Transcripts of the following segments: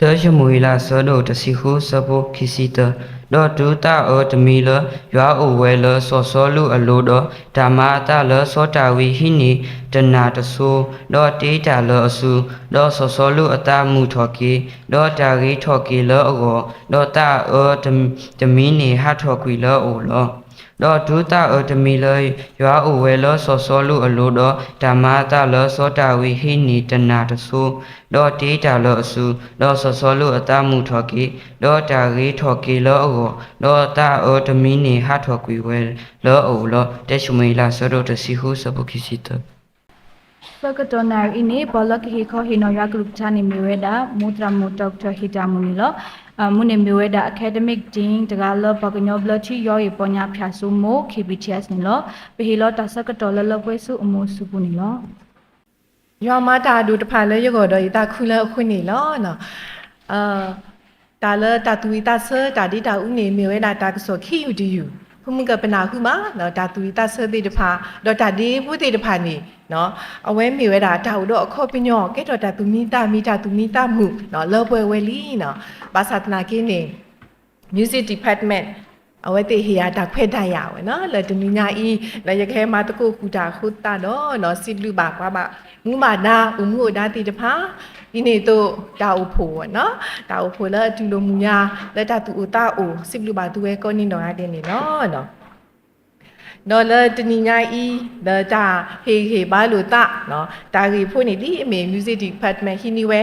တၢၡမူၤအ့လး အဆၢဒိၣ်တဆံဃု အဆၢဖိခံဆံသၢ, ဒီးတုၤသးအၢတမံၤလၢယွၤအိၣ်ဝဲလၢစီၤစီလူးအလိၤဒီး တၢ်မၤအသးလၢစီၤဒၤဝံးဟံးန့ၢ်တနၢ်တဆိ, ဒီးတ့တၢ်လၢအစု, ဒီးစီၤစီလူးအသးမုာ်ထီၣ်က့ၤ, ဒီးတၢ်ဂ့ၤထီၣ်က့ၤလၢအဂီၢ်, ဒီးသးအၢတမံၤန့ၣ် ဟးထီၣ်ကွံာ်လၢအအိၣ်လီၤ. ဒီးတုၤသးအၢတမံၤလၢယွၤအိၣ်ဝဲလၢစီၤစီလူးအလိၤဒီး တၢ်မၤအသးလၢစီၤဒၤဝံးဟံးန့ၢ်တနၢ်တဆိ, ဒီးတ့တၢ်လၢအစု, ဒီးစီၤစီလူးအသးမုာ်ထီၣ်က့ၤ, ဒီးတၢ်ဂ့ၤထီၣ်က့ၤလၢအဂီၢ်, ဒီးသးအၢတမံၤန့ၣ် ဟးထီၣ်ကွံာ်ဝဲလၢအအိၣ်လီၤ. တၢၡမူၤအ့လး အဆၢဒိၣ်တဆံဃု အဆၢဖိခံဆံသၢ. ဆၢကတီၢ်နၣ်ရံၣ်အံၤန့ၣ် ပှၤလၢကဟ့ၣ်ခီဟ့ၣ်နီၤယွၤကလုၢ်ကထါန့ၣ်မ့ၢ်ဝဲဒၣ် မိၢ်သရၣ်မုၣ် Doctor ဟ့ၣ်တၢ်မုၢ်န့ၣ်လီၤ. အမုၢ်န့ၣ်မ့ၢ်ဝဲဒၣ် Academic Dean တဂၤလၢပှၤကညီဘျၢထံယီဂ့ၢ်ပီညါဖၠၣ်စိမိၤ K B T S န့ၣ်လီၤ. ပဟ့ၣ်လီၤတၢ်ဆၢကတီၢ်လၢလၢပှဲၤဆူအမိၢ်အစုပူၤန့ၣ်လီၤ. ယွၤမၤတၢ်အဒိၣ်တဖၣ်လၢယဂီၢ်ဒီးယသးခုလၢအဃိန့ၣ်လီၤ. တၢ်လၢတၢ်သူၣ်ဝံၣ်သးဆၢ တၢ်ဒ့တၢ်အူန့ၣ် မ့ၢ်ဝဲဒၣ်တၢ်ကစီၣ်ခံယူၢ်တယူၢ်, ဖိမုၣ်ကပနၢ်ဟူမး တၢ်သူၣ်ဝံၣ်သးဆၢသ့ၣ်တဖၣ် ဒီးတၢ်ဒ့ဖိသ့ၣ်တဖၣ်န့ၣ် အဝဲမ့ၢ်ဝဲဒၣ်တၢ်အိၣ်ဒီးအခီပညီ ကဲထီၣ်တၢ်သူၣ်မံသးမံ တၢ်သူၣ်မံသးမုာ် လၢပှဲၤဝဲလံ. ဘၣ်ဆၣ်သနာ်က့န့ၣ် Music Department အဝဲသ့ၣ်ဟ့ၣ်ယၤတၢ်ခွဲးတၢ်ယာ်ဝဲနီၤ လၢတနံၤညါအံၤ လၢယကဟဲမၤသကိးဃုာ်တၢ်အဃိသတးဒီး စံးဘျုးဘၣ်ပှၤဘၣ်မူဘၣ်ဒါ အိၣ်မူအိၣ်ဒါသ့ၣ်တဖၣ်, ဒ်န့ၣ်အသိး တၢ်အိၣ်ဖှိၣ်ဝဲနီၤ တၢ်အိၣ်ဖှိၣ်လၢအတူၢ်လိာ်မုာ်ညါ လၢတၢ်သူၣ်အိၣ်သးအိၣ် စံးဘျုးဘၣ်သုဝဲကိးနံၤဒဲးန့ၣ်လီၤ. ဒီးလၢတနံၤညါအံၤ လၢတၢ်ဟ့ၣ်ဂံၢ်ဟ့ၣ်ဘါလိာ်သး တၢ်ဂ့ၢ်ဖိန့ၣ် ဒ်အမ့ၢ် Music Department ဟံးန့ၢ်ဝဲ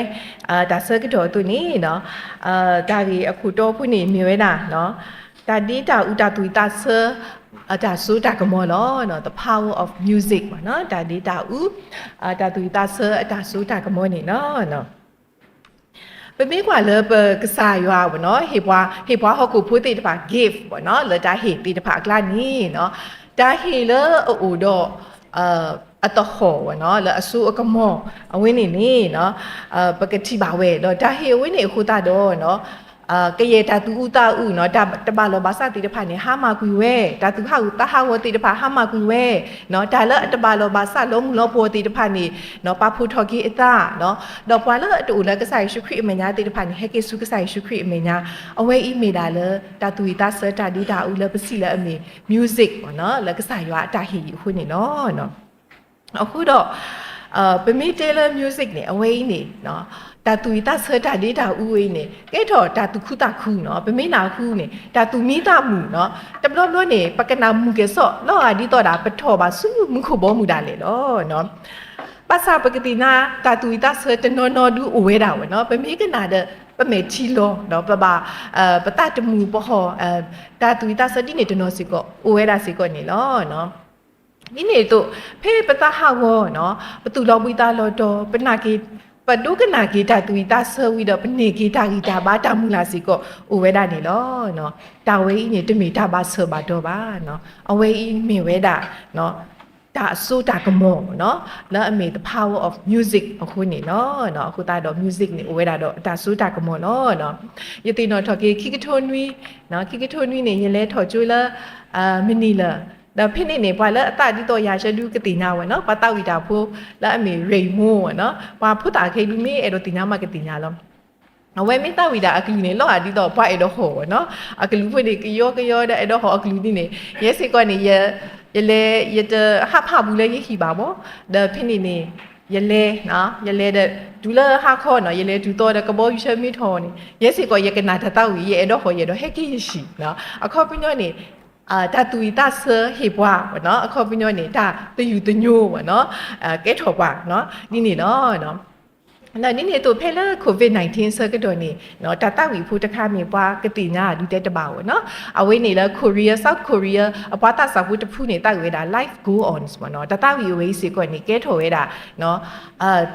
တၢ်ဆၢကတီၢ်အသိးန့ၣ် တၢ်ဂ့ၢ်အခိၣ်တီဖိန့ၣ်မ့ၢ်ဝဲဒၣ် တၢ်ဒ့တၢ်အူ တၢ်သူၣ်ဝံၣ်သးဆၢ အတၢ်စိတၢ်ကမီၤလီၤ. The power of music တၢ်ဒ့တၢ်အူ တၢ်သူၣ်ဝံၣ်သးဆၢအတၢ်စိတၢ်ကမီၤန့ၣ်လီၤ. ပမ့ၢ်ကွၢ်လၢပကစၢ်ယွၤဝဲနီၤ ဟ့ၣ်ပှၤ ဟ့ၣ်ပှၤဟီၣ်ခိၣ်ဖိသ့ၣ်တဖၣ် gift ဝဲနီၤ လၢတၢ်ဟ့ၣ်သ့ၣ်တဖၣ်အကျါန့ၣ် တၢ်ဟ့ၣ်လၢအအိၣ်ဒီး အသဟီၣ်ဝဲနီၤ လၢအစိအကမီၤ အဝဲန့ၣ်န့ၣ် ပကထံၣ်ဘၣ်ဝဲ ဒီးတၢ်ဟ့ၣ်အဝဲန့ၣ်အဃိသတးဒီး ကယဲၢ်တၢ်သူၣ်အူသးအူနီၤ တၢ်တဘၣ်လီၢ်ဘၣ်စးသ့ၣ်တဖၣ်န့ၣ် ဟါမၢ်ကွံာ်ဝဲ, တၢ်သူၣ်ဟးဂူာ်သးဟးဂီၤသ့ၣ်တဖၣ် ဟါမၢ်ကွံာ်ဝဲ, တၢ်လၢအတဘၣ်လီၢ်ဘၣ်စးလီၤမုၢ်လီၤပှီၢ်သ့ၣ်တဖၣ်န့ၣ် ပာ်ဖှိၣ်ထီၣ်က့ၤအသး, ဒီးပှၤလၢအတအိၣ်လၢကစၢ်ယ့ၣ်ၡူးခရံာ်အမဲာ်ညါသ့ၣ်တဖၣ်န့ၣ် ဟဲက့ၤဆူကစၢ်ယ့ၣ်ၡူးခရံာ်အမဲာ်ညါ, အဝဲအံၤမ့ၢ်ဒၣ်လၢ တၢ်သူၣ်ဝံၣ်သးဆၢတၢ်ဒ့တၢ်အူလၢပစံးလၢအမ့ၢ် music နီၤ လၢကစၢ်ယွၤအတၢ်ဟ့ၣ်အံၤအဃိန့ၣ်လီၤ. အဃိဒီး ပမ့ၢ်တဲလၢ music န့ၣ် အဝဲအံၤန့ၣ် တၢ်သူၣ်ဝံၣ်သးဆၢတၢ်ဒ့တၢ်အူအံၤန့ၣ် ကဲထီၣ်တၢ်သူၣ်ခုသးခုနီၤ ပမ့ၢ်နၢ်ဟူန့ၣ် တၢ်သူၣ်မံသးမုာ်နီၤ တဘျီဘျီန့ၣ် ပကနၣ်မုာ်ကဲၣ်ဆိး လီၤဂာ်ဒ်သိးဒၣ် ပထီၣ်ဘၣ်ဆူမူခိၣ်ဘီမုၢ်ဒၣ်လဲာ်လီၤ. ဘၣ်ဆၣ်ပကသ့ၣ်ညါ တၢ်သူၣ်ဝံၣ်သးဆၢတနီၤနီၤဒုးအိၣ်ဝဲဒၣ်ဝဲနီၤ ပမ့ၢ်ကနၣ်ဒီး ပမဲာ်ထံလီၤ ပဘၣ် ပသးတမုာ်ပဟီၣ် တၢ်သူၣ်ဝံၣ်သးဆၢဒ်န့ၣ်တနီၤစ့ၢ်ကီး အိၣ်ဝဲဒၣ်စ့ၢ်ကီးန့ၣ်လီၤ. ဒ်န့ၣ်အသိး ဖဲပသးဟးဂီၤနီၤ ပသူၣ်လီၤဘှံးသးလီၤတီၤ ပနာ်က့ၤ ပဒိကနၣ်က့ၤတၢ်သူၣ်ဝံၣ်သးဆၢဝံၤဒီး ပန့ၢ်က့ၤတၢ်ဂံၢ်တၢ်ဘါတၢ်မုၢ်လၢ်စ့ၢ်ကီး အိၣ်ဝဲဒၣ်န့ၣ်လီၤ. တၢ်ဝဲအံၤန့ၣ် တမ့ၢ်တၢ်ဘၣ်ဆၢဘၣ်တီၢ်ဘၣ်. အဝဲအံၤမ့ၢ်ဝဲဒၣ် တၢ်အစိတၢ်ကမီၤနီၤ လၢအမ့ၢ် the power of music အဃိန့ၣ်လီၤ. အဃိသတးဒီး music န့ၣ် အိၣ်ဝဲဒၣ်ဒီးတၢ်စိတၢ်ကမီၤလီၤ. ယသ့ၣ်နီၣ်ထီၣ်က့ၤ ခံကထိနွံ ခံကထိနွံန့ၣ် ယလဲၤထီၣ်ကၠိလၢ မနံၤလၢ ဒီးဖဲန့ၣ်န့ၣ် ပှၤလၢအသးဒ်သိးယၤဆၢဒုကသ့ၣ်ညါဝဲနီၤ ပှၤသးဝံၣ်တၢ်ဖိ လၢအမ့ၢ် Raymond ဝဲနီၤ ပှၤဖိသၣ်ခဲဒုးမ့ၢ်အဲၣ်ဒိးသ့ၣ်ညါမးကသ့ၣ်ညါလီၤ. အဝဲမ့ၢ်သးဝံၣ်ဒၣ်အကလုၢ်န့ၣ် လီၤဂာ်ဒ်သိးပှၤအဲၣ်ဒိးဟီၣ်ဝဲနီၤ အကလုၢ်ဖိန့ၣ် ကယီကယီဒီးအဲၣ်ဒိးဟီၣ်အကလုၢ်ဒ်န့ၣ် ယဲစ့ၢ်ကီးန့ၣ် ယ ယလဲၤ ယတဟးဖးဘူးလၢယဟံၣ်ဘၣ်မး ဒီးဖဲန့ၣ်န့ၣ် ယလဲၤ ယလဲၤဒီး တုၤလၢဟါခီနီၤ ယလဲၤတုၤသီဒီး ကဘီယူၤဆၢမ့ၢ်ထီၣ်န့ၣ် ယဲစ့ၢ်ကီးယကနၣ်တၢ်သးဝံၣ် ယအဲၣ်ဒိးဟီၣ် ယအဲၣ်ဒိးဟဲက့ၤယဟံၣ်နီၤ အခီပညီန့ၣ် တၢ်သူၣ်ဝံၣ်သးဆၢဟ့ၣ်ပှၤဝဲနီၤ အခီပညီန့ၣ် တၢ်သယုၢ်သညိဝဲနီၤ ကဲထီၣ်ပှၤနီၤ ဒ်န့ၣ်လီၤ. ဒ်န့ၣ်အသိးဖဲလၢ COVID nineteen ဆၢကတီၢ်န့ၣ် တၢ်သးဝံၣ်ဖိတခါမ့ၢ်ပှၤကသ့ၣ်ညါဒုးတဲတဘၣ်ဝဲနီၤ အဝဲန့ၣ်လၢ Korea South Korea အပှၤသးစၢ်ဖိတဖုန့ၣ် သးဝံၣ်ဝဲဒၣ် life go on ဝဲနီၤ တၢ်သးဝံၣ်အဝဲအံၤစ့ၢ်ကီးန့ၣ် ကဲထီၣ်ဝဲဒၣ်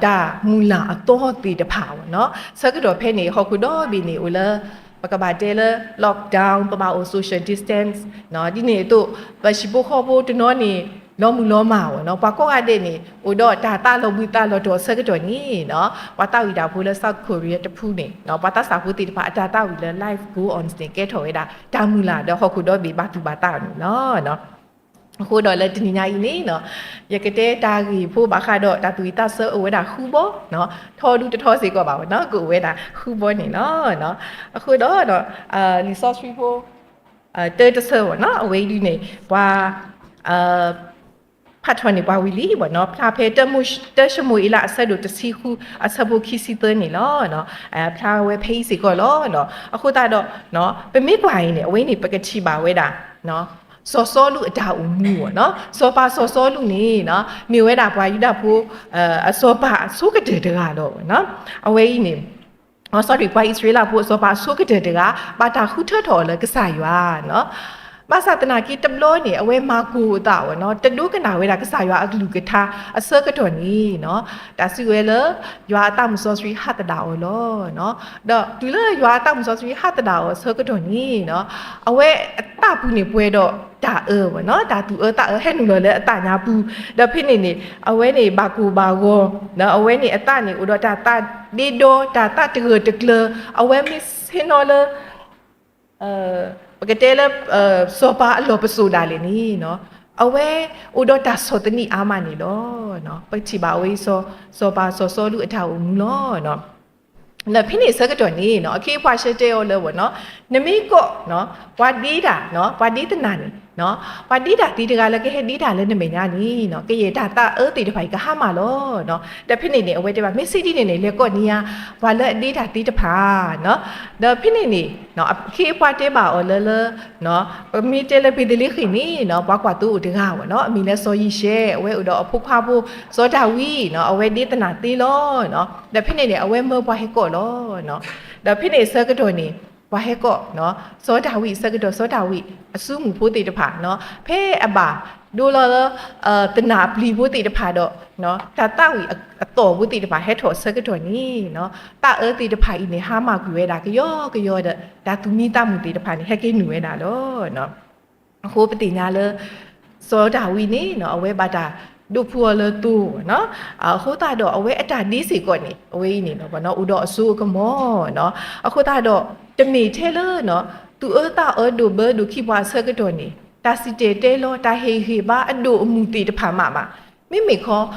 တၢ်မုၢ်လၢ်အသီသ့ၣ်တဖၣ်ဝဲနီၤ ဆၢကတီၢ်ဖဲန့ၣ် ဟီၣ်ခိၣ်ဒီဘ့ၣ်န့ၣ် အိၣ်လၢ ပကဘၣ်တဲလၢ lockdown ပဘၣ်အိၣ် social distance ဒ်န့ၣ်အသိး ပဟံၣ်ဖိဃီဖိတနီၤန့ၣ် လီၤမုၢ်လီၤမၢ်ဝဲနီၤ ပှၤကိးဂၤဒဲးန့ၣ် အိၣ်ဒီးတၢ်သးလီၤဘှံးသးလီၤတီၤအဆၢကတီၢ်န့ၣ် ပှၤသးဝံၣ်တၢ်ဖိလၢ South Korea တဖုန့ၣ် ပှၤသးစၢ်ဖိသ့ၣ်တဖၣ်အတၢ်သးဝံၣ်လၢ life go on န့ၣ် ကဲထီၣ်ဝဲဒၣ် တၢ်မုၢ်လၢ်ဒီးဟီၣ်ခိၣ်ဒီဘ့ၣ်ဘၣ်သူၣ်ဘၣ်သးန့ၣ်လီၤ. အဃိဒီးလၢတနံၤညါအံၤန့ၣ်နီၤ, ယကတဲတၢ်ဂ့ၢ်ဖိဘၣ်ဃးဒီးတၢ်သူၣ်ဝံၣ်သးဆၢအိၣ်ဝဲဒၣ်ဃုဘီနီၤ, ထီဒူတထီစ့ၢ်ကီးဘၣ်နီၤ, ကအိၣ်ဝဲဒၣ်ဃုဘီန့ၣ်လီၤ. အဃိဒီး လံာ်စီဆှံဖိ တၢတဆၢဘၣ်နီၤ, အဝဲအံၤဒုန့ၣ် ပှၤ ဖးထီၣ်န့ၢ်ပှၤဝံၤလံဘၣ်နီၤ, ဖျါဖဲ တၢၡမူၤအ့လး အဆၢဒိၣ်တဆံဃု အဆၢဖိခံဆံသၢန့ၣ်လီၤ. ဖျါဝဲဖဲအံၤစ့ၢ်ကီးလီၤ. အဃိသတးဒီး ပမ့ၢ်ကွၢ်အံၤန့ၣ် အဝဲန့ၣ် ပကထံၣ်ဘၣ်ဝဲဒၣ် စီၤစီလူးအတၢ်အိၣ်မူဘၣ်နီၤ. စီၤပၤစီၤစီလူးန့ၣ်နီၤ မ့ၢ်ဝဲဒၣ်ပှၤယူဒၤဖိ အစီၤပၤအဆိကတၢၢ်တဂၤလီၤနီၤ. အဝဲအံၤန့ၣ် sorry ပှၤအံၣ်စရ့လးဖိအစီၤပၤအဆိကတၢၢ်တဂၤ ဘၣ်တၢ်ဃုထၢထီၣ်အီၤလၢကစၢ်ယွၤနီၤ. ဘၣ်ဆၣ်သနာ်က့တဘျီန့ၣ် အဝဲမၤကိၢ်အသးဘၣ်နီၤ, တဒိကနၣ်ဝဲဒၣ်ကစၢ်ယွၤအကလုၢ်ကထါအဆၢကတီၢ်န့ၣ်နီၤ, တၢ်စုကဝဲၤလၢ ယွၤအသးမုၣ်စီဆှံဟးသဒၣ်အီၤလီၤ. ဒီးတုၤလၢယွၤအသးမုၣ်စီဆှံဟးသဒၣ်အီၤအဆၢကတီၢ်န့ၣ်နီၤ, အဝဲအသးပူၤန့ၣ်ပှဲၤဒီးတၢ်အၢဘၣ်နီၤ, တၢ်သူၣ်အၢသးအၢဟဲနုာ်လီၤလၢအသးညါပူၤ, ဒီးဖဲန့ၣ်န့ၣ် အဝဲန့ၣ်ဘၣ်ကိၢ်ဘၣ်ဂီၤ, ဒီးအဝဲန့ၣ်အသးန့ၣ်အိၣ်ဒီးတၢ်သးဒ့ဒီ တၢ်သးတဂၢၢ်တကျၢၤ, အဝဲမ့ၢ်ဆ့ၣ်နီၤလၢ ပကတဲလၢ စီၤပၤအလီၢ်ပစိာ်ဒၣ်လဲာ်န့ၣ်နီၤ, အဝဲအိၣ်ဒီးတၢ်ဆီၣ်သနံးအါမးန့ၣ်လီၤ. ပထံၣ်ဘၣ်ဝဲအံၤ စီၤပၤစီၤစီလူးအတၢ်အိၣ်မူလီၤ. ဒီးဖဲန့ၣ်အဆၢကတီၢ်န့ၣ်နီၤ, အခ့အပှၤဆၢတဲအီၤလၢဘၣ်နီၤ, နမ့ၢ်ကိး ပှၤဒ့တၢ်နီၤ, ပှၤဒ့သနၤန့ၣ်နီၤ, ပှၤဒ့တၢ်သ့တဂၤလၢကဟဲဒ့တၢ်လၢနမဲာ်ညါန့ၣ်နီၤ, ကယဲၢ်တၢ်သးအၢသ့ၣ်တဖၣ်အံၤကဟါမၢ်လီၤ. ဒီးဖဲန့ၣ်န့ၣ် အဝဲတဲဘၣ် မ့ၢ်စံးဒ်န့ၣ်န့ၣ် လဲၤကိးန့ၢ်ယၤ ပှၤလၢအဒ့တၢ်သ့တဖၣ်နီၤ. ဒီးဖဲန့ၣ်န့ၣ် အခ့အပှၤတဲဘၣ်အီၤလၢလၢ ပမ့ၢ်တဲလၢဘ့းသလ့ဃ့ၣ်န့ၣ်နီၤ, ပှၤကွၢ်သိအိၣ်တဂၤဘၣ်နီၤ, အမံၤလၢစီၤယံၤၡဲ, အဝဲအိၣ်ဒီးအဖိခွါဖိ စီၤဒၤဝံးနီၤ, အဝဲဒ့သနၤသ့လီၤ. ဒီးဖဲန့ၣ်န့ၣ် အဝဲမၢပှၤဟဲကိးလီၤ. ဒီးဖဲန့ၣ်အဆၢကတီၢ်န့ၣ် ပှၤဟဲကိး စီၤဒၤဝံးအဆၢကတီၢ် စီၤဒၤဝံးအစုမုၢ်ဖိသ့ၣ်တဖၣ်နီၤ, ဖဲအဘၣ်ဒိလီၤလၢ သနၤအပျံၤဖိသ့ၣ်တဖၣ်ဒီး တၢ်သးဝံၣ်အသီၣ်ဖိသ့ၣ်တဖၣ်ဟဲထီၣ်အဆၢကတီၢ်န့ၣ်နီၤ, သးအၢသ့ၣ်တဖၣ်အံၤန့ၣ် ဟါမၢ်ကွံာ်ဝဲဒၣ်ကယီကယီဒီး တၢ်သူၣ်မံသးမုာ်သ့ၣ်တဖၣ်န့ၣ် ဟဲက့ၤနုာ်ဝဲဒၣ်လီၤ. အဃိပသ့ၣ်ညါလၢ စီၤဒၤဝံးန့ၣ်နီၤ, အဝဲဘၣ်တၢ်ဒိးဖှူအီၤလၢသိနီၤ, အဃိသတးဒီးအဝဲအတၢ်ဒ့စ့ၢ်ကီးန့ၣ် အဝဲအံၤန့ၣ်နီၤ အိၣ်ဒီးအစိအကမီၤနီၤ, အဃိသတးဒီး တမ့ၢ်ထဲလၢ သူၣ်အၢသးအၢဒိၣ်ဘၢဒိၣ်ခံပှၤအဆၢကတီၢ်န့ၣ် တၢ်စံၣ်တဲၤတဲလီၤ တၢ်ဟ့ၣ်ဂံၢ်ဟ့ၣ်ဘါအဒိၣ်အမုၢ်သ့ၣ်တဖၣ်မးဘၣ်, မ့မ့ၢ်ခီ တၢ်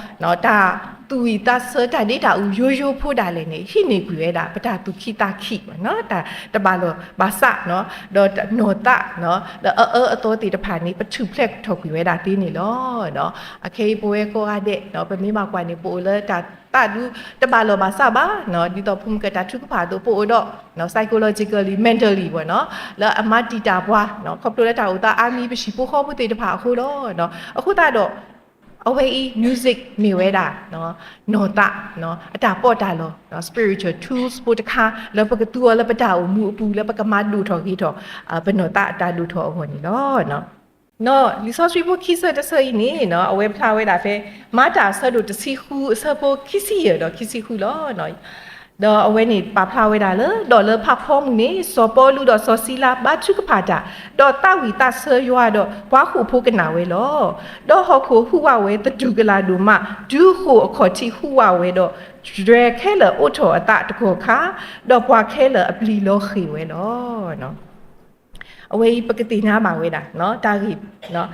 သူၣ်ဝံၣ်သးဆၢ တၢ်ဒ့တၢ်အူယိယိဖိဒၣ်လဲာ်န့ၣ် ဟံးန့ၢ်ကွံာ်ဝဲဒၣ် ပတၢ်သူၣ်ခံသးခံဘၣ်နီၤ, တၢ်တဘၣ်လီၢ်ဘၣ်စးနီၤ, ဒီးနီၢ်သးနီၤ, ဒီးအအၢအသီသ့ၣ်တဖၣ်န့ၣ် ပထူၣ်ဖျဲးထီၣ်ကွံာ်ဝဲဒၣ်သ့န့ၣ်လီၤ. အခဲအံၤပဝဲကိးဂၤဒဲးနီၤ ပမ့ၢ်ဘၣ်ကွၢ်န့ၣ် ပအိၣ်လၢတၢ်သးဒူတဘၣ်လီၢ်ဘၣ်စးဘၣ်နီၤ, ဒ်သိးဖိမုၢ်ကတၢၢ်ထုကဖၣ်အသိး ပအိၣ်ဒီး psychologically, mentally ဘၣ်နီၤ, လၢအမၤတံာ်တာ်ပှၤနီၤ, ခီဖျိလၢတၢ်အိၣ်သးအါမံၤပဟံၣ်ဖိဃီဖိသ့ၣ်တဖၣ်အဃိလီၤ. အဃိသတးဒီး အဝဲအံၤ music မ့ၢ်ဝဲဒၣ် နီၢ်သး အတၢ်ပီးတၢ်လီ spiritual tools ဖိတခါ လၢပကသူအီၤလၢပတၢ်အိၣ်မူအပူၤ လၢပကမၤဒိၣ်ထီၣ်ဂ့ၤထီၣ် ပနီၢ်သးအတၢ်ဒိၣ်ထီၣ်အဂီၢ်န့ၣ်လီၤ. နီၢ်လံာ်စီဆှံဖိခံဆၢတဆၢအံၤန့ၣ်နီၤ အဝဲဖျါဝဲဒၣ်ဖဲ မၤတၢ်အဆၢဒိၣ်တဆံဃု အဆၢဖိခံဆံယဲၢ်ဒီးခံဆံဃုလီၤ. ဒီးအဝဲန့ၣ်ပာ်ဖျါဝဲဒၣ်လၢ ဒီးလၢဖးဖီမုၢ်န့ၣ် စီၤပီလူးဒီးစီၤစံလါဘါထုကဖၣ်တၢ်, ဒီးသးဝံၣ်သးဆၢယွၤဒီး ပှၤဃိာ်ဖိကနၣ်ဝဲလီၤ. ဒီးဟီၣ်ခိၣ်ဟူးဝးဝဲသတူၢ်ကလာ်ဒိၣ်မး, တုၤဃိာ်အခီၣ်ထံးဟူးဝးဝဲဒီး, တြဲၤခဲလၢာ်အိးထီၣ်အသးတကီၢ်ခါ, ဒီးပှၤခဲလၢာ်အပျံၤလီၤဃ့ၢ်ဝဲလီၤ. အဝဲအံၤပကသ့ၣ်ညါဘၣ်ဝဲဒၣ် တၢ်ဂ့ၢ်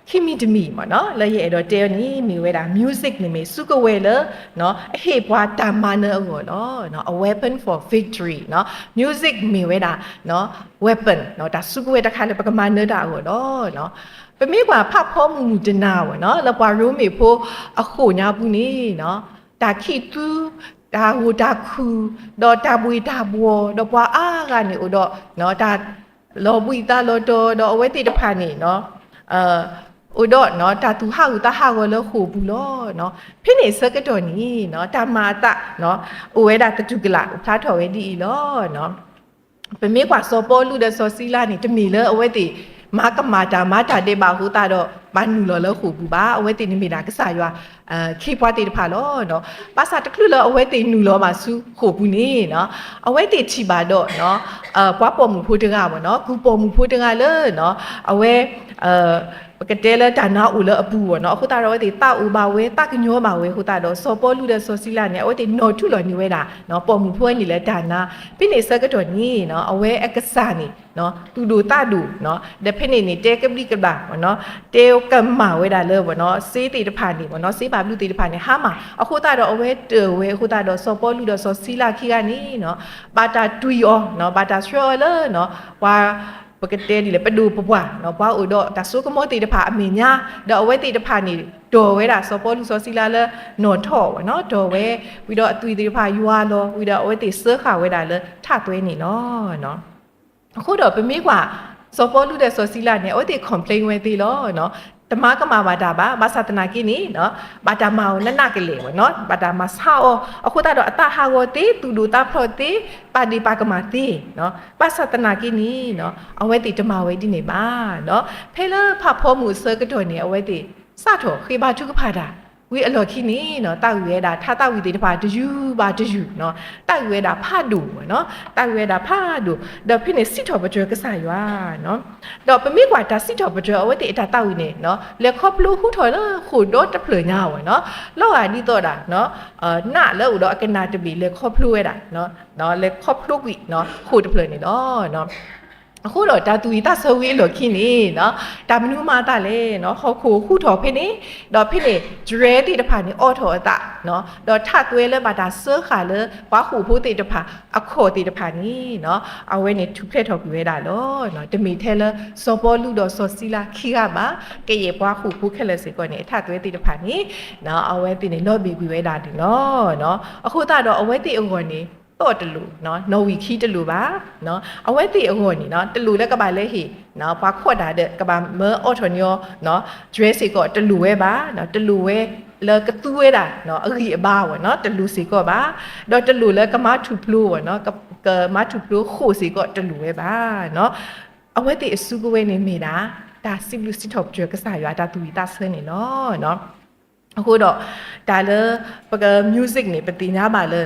ခံမံၤတမံၤမ့ၢ်နီၤ လၢယအဲၣ်ဒိးတဲအီၤန့ၣ် မ့ၢ်ဝဲဒၣ် music န့ၣ်မ့ၢ် စုကဝဲၤလၢ အဟ့ၣ်ပှၤတၢ်မၤနၢၤအဂီၢ်လီၤ. A weapon for victory နီၤ music မ့ၢ်ဝဲဒၣ် weapon တၢ်စုကဝဲၤတခါလၢပကမၤနၢၤတၢ်အဂီၢ်လီၤ. ပမ့ၢ်ကွၢ်ဖးဖီမုၢ်မုၢ်တနၤဝဲနီၤ လၢပှၤရိမ့ၤဖိအဃိာ်ညါပူၤန့ၣ် တၢ်ခံးသူ တၢ်ဂိၢ်တၢ်ခုၣ် ဒီးတၢ်ဘှ့ၣ်တၢ်ဘှီၣ် ဒီးပှၤအါဂၤန့ၣ်အိၣ်ဒီး တၢ်လီၤဘှံးသးလီၤတီၤ ဒီးအဝဲသ့ၣ်တဖၣ်န့ၣ် အိၣ်ဒီးတၢ်သူၣ်ဟးဂူာ်သးဟးဂီၤလၢဃိာ်ပူၤလီၤ. ဖဲန့ၣ်အဆၢကတီၢ်န့ၣ် တၢ်မၤအသး အိၣ်ဝဲဒၣ်သတူၢ်ကလာ် ဖျါထီၣ်ဝဲဒ်အံၤလီၤ. ပမ့ၢ်ကွၢ်စီၤပီလူးဒီးစီၤစံလါန့ၣ် တမ့ၢ်လၢအဝဲသ့ၣ် မၤကမၣ်တၢ်မၤတၢ်ဒဲးဘးအဃိသတးဒီး ဘၣ်နုာ်လီၤလၢဃိာ်ပူၤဘၣ်. အဝဲသ့ၣ်န့ၣ်မ့ၢ်ဒၣ်ကစၢ်ယွၤ ခ့ပှၤသ့ၣ်တဖၣ်လီၤ. ဘၣ်ဆၣ်တချုးလၢအဝဲသ့ၣ်နုာ်လီၤဘၣ်ဆူဃိာ်ပူၤန့ၣ် အဝဲသ့ၣ်ထံၣ်ဘၣ်ဒီး ပှၤပိာ်မုၣ်ဖိတဂၤဘၣ်နီၤ ကုၢ်ပိာ်မုၣ်ဖိတဂၤလၢ အဝဲ ပကတဲလၢတၢ်နါအိၣ်လၢအပူၤဘၣ်နီၤ. အဃိသတးဒီး အဝဲသ့ၣ်သးအိၣ်ဘၣ်ဝဲ သးကညီၤဘၣ်ဝဲအဃိသတးဒီး စီၤပီလူးဒီးစီၤစံလၤန့ၣ် အဝဲသ့ၣ်နီၣ်ထူလီၤန့ၢ်ဝဲဒၣ် ပိာ်မုၣ်ဖိန့ၣ်လၢတၢ်နါ. ဖဲန့ၣ်အဆၢကတီၢ်န့ၣ် အဝဲအကစၢ်န့ၣ် သူၣ်ဒိၣ်သးဒိၣ် ဒီးဖဲန့ၣ်န့ၣ် တဲကဘျံးကဘျၣ် တဲကမၣ်ဝဲဒၣ်လၢ စ့သ့ၣ်တဖၣ်န့ၣ် စ့ဘၣ်ဘျုးသ့ၣ်တဖၣ်န့ၣ် ဟါမၢ်. အဃိသတးဒီး အဝဲတၢၢ်ဝဲအဃိသတးဒီး စီၤပီလူးဒီးစီၤစံလၤခံဂၤန့ၣ် ဘၣ်တၢ်တွံၢ်အီၤ ဘၣ်တၢ်ဆှၢအီၤလၢ ပှၤ ပကတဲဒ်လဲၣ် ပဒိၣ်ပပှၢ် ပှၤအိၣ်ဒီးတၢ်စိကမီၤသ့ၣ်တဖၣ်အမဲာ်ညါ, ဒီးအဝဲသ့ၣ်တဖၣ်န့ၣ် တီၢ်ဝဲဒၣ်စီၤပီလူးစီၤစံလၤလၢနီၣ်ထီၣ်ဝဲနီၤ, တီၢ်ဝဲ, ဝံၤဒီးအသွံၣ်သ့ၣ်တဖၣ်ယွၤလီၤ, ဝံၤဒီးအဝဲသ့ၣ်စၢဃာ်ဝဲဒၣ်လၢထးသွဲန့ၣ်လီၤ. အဃိဒီးပမ့ၢ်ကွၢ် စီၤပီလူးဒီးစီၤစံလၤန့ၣ် အဝဲသ့ၣ် complain ဝဲသ့လီၤ. တမၤကမၣ်ဘၣ်တၢ်ဘၣ်, ဘၣ်ဆၣ်သနာ်က့န့ၣ် ဘၣ်တၢ်မၤအီၤနးနးကလဲာ်ဝဲနီၤ, ဘၣ်တၢ်မၤဆါအီၤ, အဃိသတးဒီးအသးဟးဂီၤသ့, သူၣ်ဒိၣ်သးဖျိးသ့, ပာ်ဒ့ၣ်ပာ်ကမၣ်သ့, ဘၣ်ဆၣ်သနာ်က့န့ၣ် အဝဲသ့ၣ်တမၤဝဲဒ်န့ၣ်ဘၣ်. ဖဲလၢဖးဖီမုၢ်အဆၢကတီၢ်န့ၣ် အဝဲသ့ၣ်စးထီၣ်ဃ့ဘါထုကဖၣ်တၢ်, ဝံၤအလီၢ်ခံန့ၣ် သးဝံၣ်ဝဲဒၣ် ထါသးဝံၣ်သ့ၣ်တဖၣ်တယုၢ်ဘၣ်တယုၢ်, သးဝံၣ်ဝဲဒၣ်ဖးဒိၣ်ဝဲနီၤ, သးဝံၣ်ဝဲဒၣ်ဖးဒိၣ်, ဒီးဖဲန့ၣ်စံးထီၣ်ပတြၢၤကစၢ်ယွၤ ဒီးပမ့ၢ်ကွၢ်တၢ်စံးထီၣ်ပတြၢၤအဝဲသ့ၣ်အတၢ်သးဝံၣ်န့ၣ် လဲၤခီဖျိဟူထီၣ်လၢဃိာ်ဒီတဖျၢၣ်ညါဝဲနီၤ, လီၤဂာ်ဒ်သိးဒၣ် နးလၢအိၣ်ဒီးအကနၣ်တဘ့ၣ် လဲၤခီဖျိဝဲဒၣ်, လဲၤခီဖျိကွံာ် ဃိာ်တဖျၢၣ်န့ၣ်လီၤ. အဃိဒီးတၢ်သူၣ်ဝံၣ်သးဆၢဝံၤအလီၢ်ခံန့ၣ် တၢ်မနုၤမၤအသးလဲၣ်, ဟီၣ်ခိၣ်ဟူထီၣ်ဖဲန့ၣ်, ဒီးဖဲန့ၣ် တြဲၤသ့ၣ်တဖၣ်န့ၣ် အိးထီၣ်အသး, ဒီးထးသွဲလၢဘၣ်တၢ်စၢဃာ်လၢပှၤဃိာ်ဖိသ့ၣ်တဖၣ်အခီၣ်သ့ၣ်တဖၣ်န့ၣ် အဝဲန့ၣ်ထူၣ်ဖျဲးထီၣ်ကွံာ်ဝဲဒၣ်လီၤ. တမ့ၢ်ထဲလၢစီၤပီလူးဒီးစီၤစံလၤခံဂၤဘၣ်, ကယဲၢ်ပှၤဃိာ်ဖိခဲလၢာ်စ့ၢ်ကီးန့ၣ် အထးသွဲသ့ၣ်တဖၣ်န့ၣ် အဝဲသ့ၣ်န့ၣ်လီၤဘ့ၣ်ကွံာ်ဝဲဒၣ်န့ၣ်လီၤ. အဃိသတးဒီးအဝဲသ့ၣ်အဂီၢ်န့ၣ် သီၣ်တလိာ်, နီၣ်ဝံာ်ခံတလိာ်ဘၣ်. အဝဲသ့ၣ်အဂီၢ်န့ၣ် တလိၣ်လၢကဘၣ်လဲၤဟ့ၣ် ပှၤခီၣ်တၢ်ဒီး ကဘၣ်မၢအိးထီၣ်န့ၢ်အီၤ တြဲၤစ့ၢ်ကီးတလိၣ်ဝဲဘၣ်, တလိၣ်ဝဲလၢကသူဝဲဒၣ် အဂံၢ်အဘါဝဲနီၤ တလိၣ်စ့ၢ်ကီးဘၣ်, ဒီးတလိၣ်လၢကမၤထူၣ်ဖျိဝဲနီၤ ကမၤထူၣ်ဖျိဃိာ်စ့ၢ်ကီးတလိၣ်ဝဲဘၣ်. အဝဲသ့ၣ်အစုကဝဲၤန့ၣ်မ့ၢ်ဒၣ် တၢ်စံးဘျုးစံးထီၣ်ပတြၢၤကစၢ်ယွၤအတၢ်သူၣ်ဝံၣ်သးဆၢန့ၣ်လီၤ. အဃိဒီး တၢ်လၢပက music န့ၣ် ပသ့ၣ်ညါဘၣ်လၢ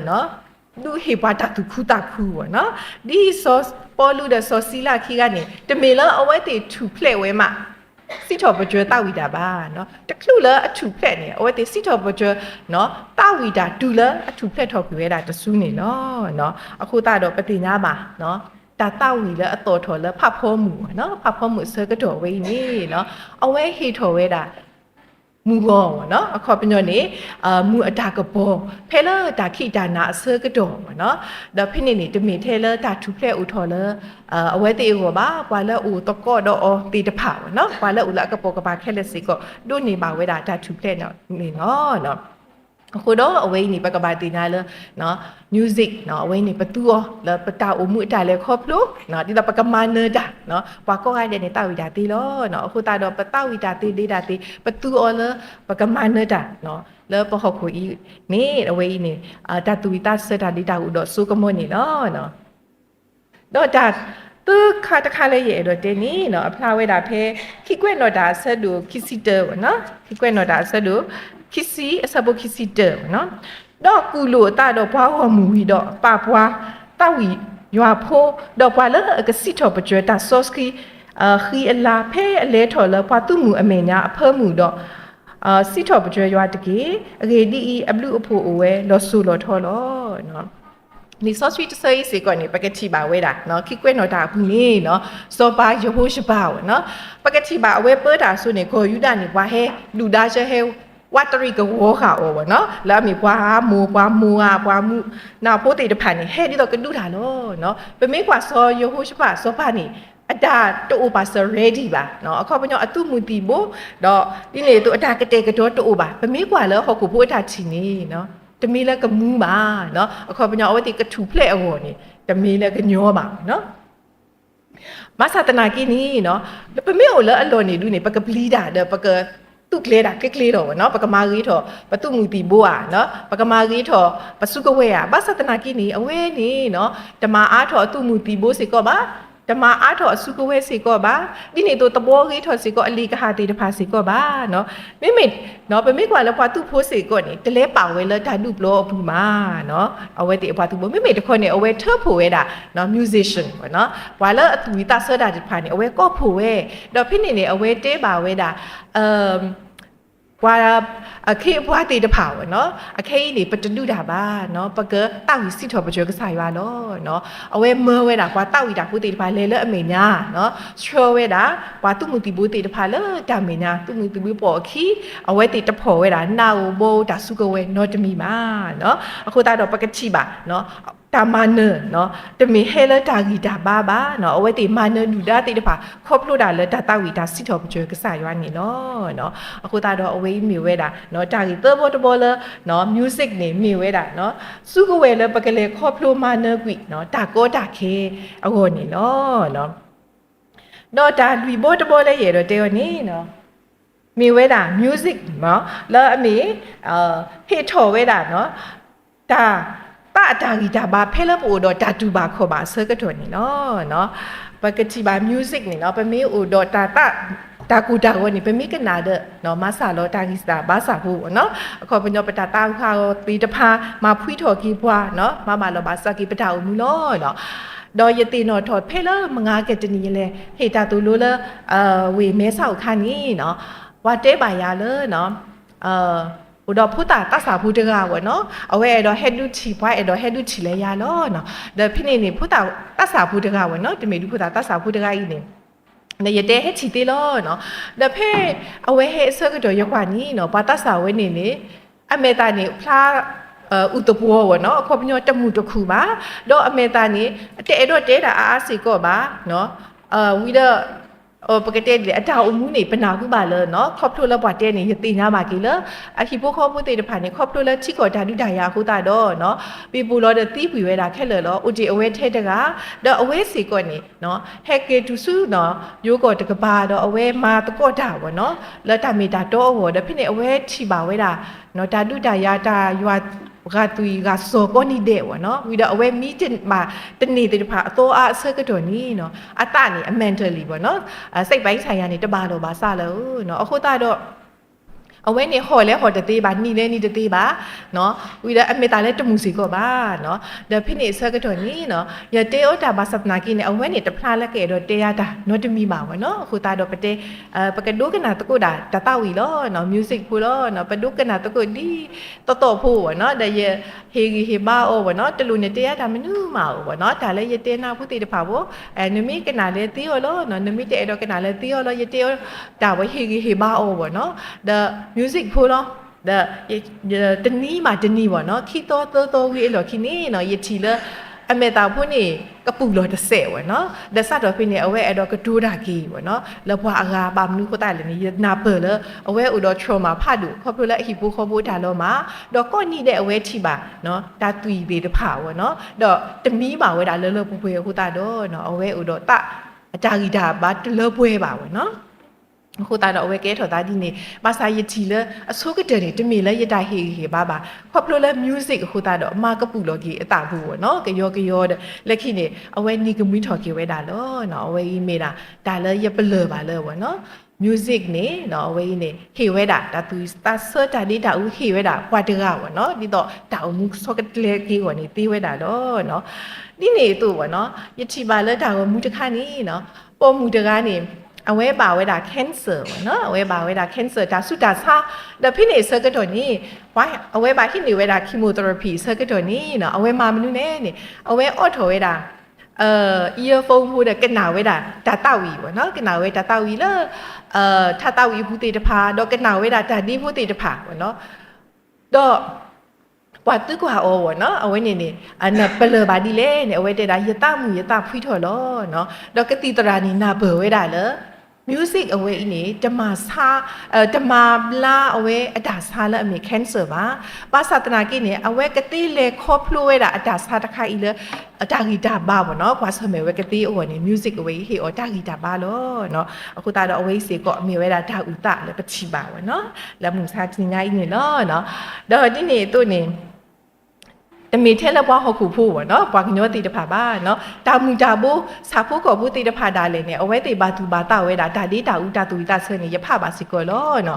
ဒုးဟ့ၣ်ပှၤတၢ်သူၣ်ခုသးခုဝဲနီၤ. ဒ်စီၤပီလူးဒီးစီၤစံလၤခံဂၤန့ၣ် တမ့ၢ်လၢအဝဲသ့ၣ်ထူၣ်ဖျဲးဝဲမး စံးထီၣ်ပတြၢၤသးဝံၣ်တၢ်ဘၣ်. တချုးလၢအထူၣ်ဖျဲးန့ၣ် အဝဲသ့ၣ်စံးထီၣ်ပတြၢၤ သးဝံၣ်တၢ်တုၤလၢအထူၣ်ဖျဲးထီၣ်ကွံာ်ဝဲဒၣ်တစုန့ၣ်လီၤ. အဃိသတးဒီးပသ့ၣ်ညါဘၣ် တၢ်သးဝံၣ်လၢအသီၣ်ထီၣ်လၢဖးဖီမုၢ်ဝဲနီၤ ဖးဖီမုၢ်အဆၢကတီၢ်ဝဲအံၤန့ၣ် အဝဲဟ့ၣ်ထီၣ်ဝဲဒၣ် မုၢ်ဂီၤဝဲနီၤ အခီပညီန့ၣ် မုၢ်အတၢ်ကပီၤ ဖဲလၢတၢ်ခံးတၢ်နၤအဆၢကတီၢ်ဝဲနီၤ. ဒီးဖဲန့ၣ်န့ၣ် တမ့ၢ်ထဲလၢတၢ်ထူၣ်ဖျဲးအိၣ်ထီၣ်လၢ အဝဲသ့ၣ်အဂီၢ်ဘၣ် ပှၤလၢအအိၣ်သကိးဒီးအီၤသ့ၣ်တဖၣ်ဝဲနီၤ ပှၤလၢအအိၣ်လၢအကပိာ်ကပၤခဲလၢာ်စ့ၢ်ကီး ဒိးန့ၢ်ဘၣ်ဝဲဒၣ်တၢ်ထူၣ်ဖျဲးန့ၣ်လီၤ. အဃိဒီးအဝဲအံၤန့ၣ် ပကဘၣ်သ့ၣ်ညါလၢ music နီၤ အဝဲအံၤန့ၣ်ပသူအီၤလၢပတၢ်အိၣ်မူအတၢ်လဲၤခီဖျိ ဒ်သိးပကမၤနၢၤတၢ် ပှၤကိးဂၤဒဲးန့ၣ် သးဝံၣ်တၢ်သ့လီၤ. အဃိသတးဒီး ပသးဝံၣ်တၢ်သ့ဒ့တၢ်သ့ ပသူအီၤလၢပကမၤနၢၤတၢ် လၢပဟီၣ်ခိၣ်အံၤန့ၣ် အဝဲအံၤန့ၣ် တၢ်သူၣ်ဝံၣ်သးဆၢတၢ်ဒ့တၢ်အုၣ်ဒီးစိကမီၤန့ၣ်လီၤ. ဒီးတၢ်သၢခါတခါလၢယအဲၣ်ဒိးတဲန့ၣ် အဖျါဝဲဒၣ်ဖဲ ခံကွဲးနီၣ်တၢ်အဆၢဒိၣ်ခံဆံတၢဝဲနီၤ ခံကွဲးနီၣ်တၢ်အဆၢဒိၣ် ခံဆံ အဆၢဖိခံဆံတၢဝဲနီၤ. ဒီးကူၣ်လိာ်အသးဒီးပှၤဂီၢ်မုၢ်ဝံၤဒီး ပာ်ပှၤသးဝံၣ်ယွၤဖိ ဒီးပှၤလၢအကစံးထီၣ်ပတြၢၤတၢ်စီဆှံ ဃံအလၤ ဖဲအလဲၤထီၣ်လၢပှၤသုးမုၢ်အမဲာ်ညါအဖၢမုၢ်ဒီး စံးထီၣ်ပတြၢၤယွၤတက့ၢ်. အဂ့ၢ်ဒ်အံၤ, အဘျုးအဖှိၣ်အိၣ်ဝဲလီၤစိၤလီၤထီလီၤ. လံာ်စီဆှံတဆၢအံၤစ့ၢ်ကီးန့ၣ် ပကထံၣ်ဘၣ်ဝဲဒၣ် ခံကွဲးနီၣ်တၢ်အပူၤန့ၣ် စီၤပၤယဟိၤၡဖးဝဲနီၤ ပကထံၣ်ဘၣ်အဝဲပၢတၢ်အစိၤန့ၣ် ကီၢ်ယူဒၤန့ၣ် ပှၤဟဲဒုၣ်ဒါဆၢဟဲ ဝးတရံးကဝီၤဃာ်အီၤဝဲနီၤ လၢအမ့ၢ်ပှၤအၤမိၣ် ပှၤမိၤဧၤ ပှၤမူး နၢ်ဖိသ့ၣ်တဖၣ်န့ၣ် ဟဲဒ်သိးကဒုးတၢ်လီၤ. ပမ့ၢ်ကွၢ်စီၤယဟိၤၡဖး စီၤပၤန့ၣ် အတၢ်တအိၣ်ပာ်စၢၤ ready ဘၣ် အခီပညီအသုးမုၢ်သံၣ်ဘိ ဒီးဒ်န့ၣ်အသိးအတၢ်ကတဲာ်ကတီၤတအိၣ်ဘၣ်. ပမ့ၢ်ကွၢ်လၢဟီၣ်ခိၣ်ဖိအတၢ်ထံၣ်န့ၣ် တမ့ၢ်လၢကမူဘၣ် အခီပညီအဝဲသ့ၣ်ကထူၣ်ဖျဲးအဂီၢ်န့ၣ် တမ့ၢ်လၢကညီဘၣ် ဘၣ်ဆၣ်သနာ်က့န့ၣ် ပမ့ၢ်အိၣ်လၢအလီၢ်န့ၣ်ဒုန့ၣ် ပကပျံၤတၢ်ဒီးပကသူၣ်ကျဲၤတၢ်ကျ့ကျ့လီၤဝဲနီၤ. ပကမၤဂ့ၤထီၣ်ပသုးမုၢ်သံၣ်ဘိဧါ, ပကမၤဂ့ၤထီၣ်ပစုကဝဲၤဧါ. ဘၣ်ဆၣ်သနာ်က့န့ၣ် အဝဲန့ၣ် တမၤအါထီၣ်အသုးမုၢ်သံၣ်ဘိစ့ၢ်ကီးဘၣ်. တမၤအါထီၣ်အစုကဝဲၤစ့ၢ်ကီးဘၣ်, ဒ်န့ၣ်အသိးသဘှီဂ့ၤထီၣ်စ့ၢ်ကီးအလ့ၣ်ကဟၣ်သ့ၣ်တဖၣ်စ့ၢ်ကီးဘၣ်. မ့မ့ၢ် ပမ့ၢ်ကွၢ်လၢပှၤသုးဖိစ့ၢ်ကီးန့ၣ် တလဲၤပာ်ဝဲလၢတၢ်ဒုးပျီအပူၤမး, အဝဲသ့ၣ်အပှၤသုးဖိ မ့မ့ၢ်တခီန့ၣ် အဝဲထၢဖှိၣ်ဝဲဒၣ် musician ပှၤလၢအသူၣ်ဝံၤသးဆၢတၢ်သ့ၣ်တဖၣ်န့ၣ် အဝဲကိးဖှိၣ်ဝဲ, ဒီးဖဲန့ၣ်န့ၣ် အဝဲတဲဘၣ်ဝဲဒၣ် ပှၤအခ့အပှၤသ့ၣ်တဖၣ်ဝဲနီၤ, အခဲအံၤန့ၣ် ပတဒုးတၢ်ဘၣ်, ပကသးဝံၣ်စံးထီၣ်ပတြၢၤကစၢ်ယွၤလီၤ. အဝဲမၢဝဲဒၣ်ပှၤသးဝံၣ်တၢ်ဖိသ့ၣ်တဖၣ်လဲၤလၢအမဲာ်ညါ, ဆှၢဝဲဒၣ် ပှၤသုးမုၢ်သံၣ်ဘိသ့ၣ်တဖၣ်လၢတၢ်မဲာ်ညါ, သုးမုၢ်သံၣ်ဘိပိာ်အခံ, အဝဲသ့ၣ်တဖီၣ်ဝဲဒၣ် နးဧိၤဘီဧိၤတၢ်စုကဝဲၤနီတမံၤဘၣ်. အဃိသတးဒီးပကထံၣ်ဘၣ် တၢ်မၤနၢၤ တမ့ၢ်ဟဲလၢတၢ်ဂံၢ်တၢ်ဘါဘၣ်, အဝဲသ့ၣ်မၤနၢၤဒုၣ်ဒါသ့ၣ်တဖၣ် ခီဖျိဒၣ်လၢတၢ်သးဝံၣ်တၢ်စံးထီၣ်ပတြၢၤကစၢ်ယွၤန့ၣ်လီၤ. အဃိသတးဒီးအဝဲအံၤမ့ၢ်ဝဲဒၣ် တၢ်ဂ့ၢ်သၢဘီတဘီလၢ music န့ၣ်မ့ၢ်ဝဲဒၣ် စုကဝဲၤလၢပကလဲၤခီဖျိမၤနၢၤကွံာ် တၢ်ကီတၢ်ခဲအဂီၢ်န့ၣ်လီၤ. ဒီးတၢ်လွံၢ်ဘီတဘီလၢယအဲၣ်ဒိးတဲအီၤန့ၣ် မ့ၢ်ဝဲဒၣ် music လၢအမ့ၢ် ဟ့ၣ်ထီၣ်ဝဲဒၣ် တၢ် သးအတၢ်ဂံၢ်တၢ်ဘါ ဖဲလၢပအိၣ်ဒီးတၢ်တူၢ်ဘၣ်ခီၣ်ဘၣ်အဆၢကတီၢ်န့ၣ်လီၤ. ပကထံၣ်ဘၣ် music န့ၣ်လီၤ, ပမ့ၢ်အိၣ်ဒီးတၢ်သး တၢ်ကိၢ်တၢ်ဂီၤန့ၣ် ပမ့ၢ်ကနၣ်ဒီး မၤစှၤလီၤတၢ်ဂံၢ်စၢ်ဘါစၢ်ဖိနီၤ, အခီပညီပတၢ်သးဂၤသ့ၣ်တဖၣ် မၤဖှံထီၣ်က့ၤပှၤ, မၤဘၣ်လီၤဘၣ်စးက့ၤပတၢ်အိၣ်မူလီၤ. ဒီးယသ့ၣ်နီၣ်ထီၣ်ဖဲလၢမုၢ်ဂၤကတနံၤယလဲၤ ဟ့ၣ်တၢ်သိၣ်လိလၢ ဝ့ၢ်မဲဆီးအခါန့ၣ် ပှၤတဲဘၣ်ယၤလၢ အိၣ်ဒီးဖိသၣ်သးစၢ်ဖိတဂၤဝဲနီၤ, အဝဲအဲၣ်ဒိးဟဲဒုးထံၣ်ပှၤ, အဲၣ်ဒိးဟဲဒုးထံၣ်လၢယၤလီၤ. ဒီးဖဲန့ၣ်န့ၣ် ဖိသၣ်သးစၢ်ဖိတဂၤဝဲနီၤ, တမ့ၢ်ဒုးဖိသၣ်သးစၢ်ဖိတဂၤအံၤန့ၣ် ယတဲဟဲထံၣ်သ့လီၤ. ဒီးဖဲအဝဲဟဲအဆၢကတီၢ်ယကွၢ်န့ၣ်နီၤ, ပှၤသးစၢ်ဝဲန့ၣ်န့ၣ် အမဲာ်သၣ်န့ၣ် ဖျါ အူသပှီၤဝဲနီၤ, အခီပညီတမုာ်တခုၣ်ဘၣ်, ဒီးအမဲာ်သၣ်န့ၣ် တအဲၣ်ဒိးတဲတၢ်အါအါစ့ၢ်ကီးဘၣ်, ဝံၤဒီး ပကတဲဒ်လဲၣ် အတၢ်အိၣ်မူန့ၣ် ပနၢ်ဟူဘၣ်လၢ ခီဖျိလၢပှၤတဲန့ၣ် ယသ့ၣ်ညါဘၣ်က့ၤလၢ အဟံၣ်ဖိဃီဖိသ့ၣ်တဖၣ်န့ၣ် ခီဖျိလၢထံကီၢ်တၢ်ဒုးတၢ်ယၤအဃိသတးဒီး ပ့ၤပိာ်လီၤဒီးသံကွံာ်ဝဲဒၣ်ခဲလၢာ်လီၤ. အိၣ်တ့ၢ်အဝဲထဲတဂၤ, ဒီးအဝဲစ့ၢ်ကီးန့ၣ် ဟဲက့ၤတုၤဆူ ယိၤကီၢ်တကပၤဒီး အဝဲမၤသကိးတၢ်ဝဲနီၤ, လၢတၢ်မ့ၢ်တၢ်တီအဂီၢ်ဒီး ဖဲန့ၣ်အဝဲထံၣ်ဘၣ်ဝဲဒၣ် တၢ်ဒုးတၢ်ယၤ တၢ်ယွၤဂာ်သွံၣ်ဂာ်စီၤကိးနံၤဒဲးဝဲနီၤ, ဝံၤဒီးအဝဲမံဘၣ်တန့ၢ်သ့ၣ်တဖၣ် အသီအါအဆၢကတီၢ်န့ၣ် အသးန့ၣ် အ mentally ဝဲနီၤ, စိတ်ပိုင်းဆိုင်ရာ န့ၣ် တဘၣ်လိာ်ဘၣ်စးလၢၤ, အဃိသတးဒီး အဝဲန့ၣ်ဟီၣ်လဲၤဟီၣ်တသ့ဘၣ်, နံၤလဲၤနံၤတသ့ဘၣ်, ဝံၤဒီးအမဲာ်သၣ်လၢတမုာ်စ့ၢ်ကီးဘၣ်. ဒီးဖဲန့ၣ်အဆၢကတီၢ်န့ၣ် ယတဲအီၤတၢ်ဘၣ်ဆၣ်သနာ်က့န့ၣ် အဝဲန့ၣ်တဖျါလၢကအဲၣ်ဒိးတဲယၤတၢ်နီတမံၤဘၣ်ဝဲနီၤ, အဃိသတးဒီးပတဲ ပကဒိကနၣ်သကိးဒၣ်တၢ်သးဝံၣ်လီၤ, music ဖိလီၤ, ပဒိကနၣ်သကိးဒ်သိးသိးဖိဝဲနီၤ, ဒီးယဟ့ၣ်ဂံၢ်ဟ့ၣ်ဘါအီၤဝဲနီၤ, တလိၣ်န့ၣ်တဲယၤတၢ်မနုၤမးအီၤဝဲနီၤ, တၢ်လၢယတဲနၢ်ဖိသ့ၣ်တဖၣ်ဖိ နမ့ၢ်ကနၣ်လဲၤသ့အီၤလီၤ, နမ့ၢ်တအဲၣ်ဒိးကနၣ်လဲၤသ့အီၤလီၤ, ယတဲအီၤတၢ်ဝဲဟ့ၣ်ဂံၢ်ဟ့ၣ်ဘါအီၤဝဲနီၤ, ဒီး music ဖိလီၤ, ဒီး တနံၤမးတနံၤဝဲနီၤ, ခံသီသၢသီဝံၤအလီၢ်ခံန့ၣ်နီၤ, ယထံၣ်လၢ အမဲာ်သၣ်ဖိန့ၣ် ကပုာ်လီၤတစဲးဝဲနီၤ, ဒီးစးထီၣ်ဖဲန့ၣ် အဝဲအဲၣ်ဒိးကတိၤတၢ်က့ၤဝဲနီၤ, လၢပှၤအဂၤဘၣ်မနုၤအဃိသတးလဲၣ်န့ၣ် ယနၢ်ပၢၢ်လၢ အဝဲအိၣ်ဒီး trauma ဖးဒိၣ် ခီဖျိလၢအဟံၣ်ဖိဃီဖိအတၢ်လီၤမၢ်, ဒီးကိးနံၤဒဲးအဝဲထံၣ်ဘၣ် တၢ်သွံၣ်သ့ၣ်တဖၣ်ဝဲနီၤ, ဒီးတမံဘၣ်ဝဲဒၣ်လၢလၢပှဲၤပှဲၤအဃိသတးဒီး အဝဲအိၣ်ဒီးသး အတၢ်ဂံၢ်တၢ်ဘါတလၢပှဲၤဘၣ်ဝဲနီၤ. အဃိသတးဒီးအဝဲကဲထီၣ်သးဒ်န့ၣ်, ဘၣ်ဆၣ်ယထံၣ်လၢအဆိကတၢၢ်န့ၣ် တမ့ၢ်လၢယတၢ်ဟ့ၣ်ဂံၢ်ဟ့ၣ်ဘါဘၣ်, ခီဖျိလၢ music အဃိသတးဒီး မၤကပုာ်လီၤက့ၤအသးပူၤဝဲနီၤ, ကယီကယီဒီး လၢခံန့ၣ် အဝဲနံၤကမှံထီၣ်က့ၤဝဲဒၣ်လီၤ. အဝဲအံၤမ့ၢ်ဒၣ် တၢ်လၢယပလၢၢ်ဘၣ်လၢဝဲနီၤ, music န့ၣ် အဝဲအံၤန့ၣ် ဟ့ၣ်ဝဲဒၣ် တၢ်သူၣ်သးဆၢတၢ်ဒ့တၢ်အူဟ့ၣ်ဝဲဒၣ်ပှၤတဂၤဝဲနီၤ, ဒ်သိးတၢ်အိၣ်မူဆီတလဲက့ၤအဂီၢ်န့ၣ်သ့ဝဲဒၣ်လီၤ. ဒ်န့ၣ်အသိးဝဲနီၤ, ယထံၣ်ဘၣ်လၢတၢ်ဂီၤမူတခါန့ၣ်နီၤ, ပိာ်မုၣ်တဂၤန့ၣ် အဝဲဘၣ်ဝဲဒၣ် cancer ဝဲနီၤ, အဝဲဘၣ်ဝဲဒၣ် cancer တၢ်ဆူးတၢ်ဆါ, ဒီးဖဲန့ၣ်အဆၢကတီၢ်န့ၣ် အဝဲဘၣ်ဟံးန့ၢ်ဝဲဒၣ် chemotherapy အဆၢကတီၢ်န့ၣ်နီၤ, အဝဲမၤမနုၤလဲၣ်န့ၣ် အဝဲအိးထီၣ်ဝဲဒၣ် earphone ဖိဒီးကနၣ်ဝဲဒၣ်တၢ်သးဝံၣ်ဝဲနီၤ, ကနၣ်ဝဲတၢ်သးဝံၣ်လၢ ထါသးဝံၣ်အပူၤသ့ၣ်တဖၣ် ဒီးကနၣ်ဝဲဒၣ်တၢ်ဒ့ဖိသ့ၣ်တဖၣ်ဝဲနီၤ, ဒီး ပှၤသံကွၢ်အီၤဝဲနီၤ, အဝဲန့ၣ်န့ၣ် နပလၢၢ်ဘၣ်ဒ်လဲၣ်န့ၣ် အဝဲတဲဒၣ် ယသးမုာ်ယသးဖှံထီၣ်လီၤ. ဒီးကသံၣ်သရၣ်န့ၣ် နၢ်ပၢၢ်ဝဲဒၣ်လၢ music အဝဲအံၤန့ၣ် တမၤဆါ တမၤဘျါအဝဲအတၢ်ဆါလၢအမ့ၢ် cancer ဘၣ်. ဘၣ်ဆၣ်သနာ်က့န့ၣ် အဝဲကသ့လဲၤခီဖျိဝဲဒၣ်အတၢ်ဆါတခါအံၤလၢ အတၢ်ဂံၢ်တၢ်ဘါဝဲနီၤ, ကွၢ်ဆၢၣ်မဲာ်ဝဲကသ့အဂီၢ်န့ၣ် music အဝဲအံၤဟ့ၣ်အီၤတၢ်ဂံၢ်တၢ်ဘါလီၤ. အဃိသတးဒီးအဝဲအံၤစ့ၢ်ကီး မ့ၢ်ဝဲဒၣ်တၢ်အုၣ်သးလၢပထံၣ်ဘၣ်ဝဲနီၤ, လၢမုၢ်မဆါတနံၤညါအံၤန့ၣ်လီၤ. ဒီးဒ်န့ၣ်အသိးန့ၣ် တမ့ၢ်ထဲလၢပှၤဟီၣ်ခိၣ်ဖိဘၣ်နီၤ, ပှၤကညီသ့ၣ်တဖၣ်ဘၣ်နီၤ, တၢ်မုၢ်တၢ်ဘိ ဆၣ်ဖိကီၢ်ဖိသ့ၣ်တဖၣ်ဒၣ်လဲာ်န့ၣ် အဝဲသ့ၣ်ဘၣ်သူၣ်ဘၣ်သးဝဲဒၣ် တၢ်ဒ့တၢ်အူတၢ်သူၣ်ဝံၣ်သးဆၢန့ၣ် ယဖးဘၣ်စ့ၢ်ကီးလီၤ.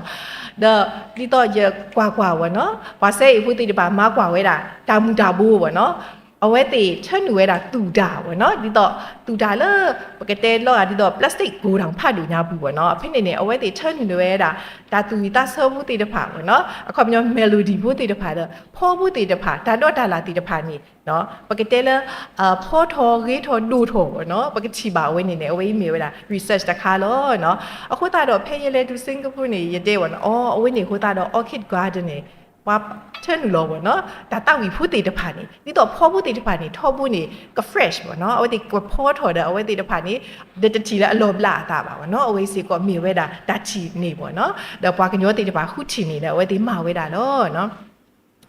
ဒီးဒ်သိးယကွၢ်ကွၢ်ဝဲနီၤ, ပှၤစဲအ့ၣ်ဖိသ့ၣ်တဖၣ်မၤကွၢ်ဝဲဒၣ် တၢ်မုၢ်တၢ်ဘိဝဲနီၤ, အဝဲသ့ၣ်ထၢနုာ်ဝဲဒၣ်သူၣ်တၢ်ဝဲနီၤ, ဒ်သိးသူၣ်တၢ်လၢ ပကတဲလီၤဂာ်ဒ်သိး plastic ကိၢ်တၢ်ဖးဒိၣ်ညါပူၤဝဲနီၤ, အဖဲန့ၣ်န့ၣ် အဝဲသ့ၣ်ထၢနုာ်ဝဲဒၣ် တၢ်သူၣ်ဝံၣ်သးဆၢဖိသ့ၣ်တဖၣ်ဝဲနီၤ, အခီပညီ melody ဖိသ့ၣ်တဖၣ်ဒီး ဖီဖိသ့ၣ်တဖၣ် တၢ်ဒီးတၢ်လၢ်သ့ၣ်တဖၣ်န့ၣ် ပကတဲလၢ ဖီထီၣ်ဂ့ၤထီၣ်ဒိၣ်ထီၣ်ဝဲနီၤ, ပကထံၣ်ဘၣ်အဝဲန့ၣ်န့ၣ် အဝဲအံၤမ့ၢ်ဝဲဒၣ် research တခါလီၤ. အဃိသတးဒီး ဖဲယလဲၤတုၤ Singapore န့ၣ် ယတဲဝဲနီၤ, အီ အဝဲန့ၣ်အဃိသတးဒီး orchid garden န့ၣ် ပှၤထၢနုာ်လီၤဝဲနီၤ, တၢ်သးဝံၣ်ဖိသ့ၣ်တဖၣ်န့ၣ် ဒ်သိးဖီဖိသ့ၣ်တဖၣ်န့ၣ် ထီဘိန့ၣ် က fresh ဝဲနီၤ, အဝဲသ့ၣ်ကဖီထီၣ်ဒီးအဝဲသ့ၣ်တဖၣ်န့ၣ် ဒီးတထံၣ်လၢအလီၤဘျးအသးဘၣ်ဝဲနီၤ, အဝဲစ့ၢ်ကီးမ့ၢ်ဝဲဒၣ်တၢ်ထံၣ်န့ၣ်ဝဲနီၤ, ဒီးပှၤကညီသ့ၣ်တဖၣ်ဃုထံၣ်န့ၣ်ဒီး အဝဲသ့ၣ်မၤဝဲဒၣ်လီၤ. ဒ်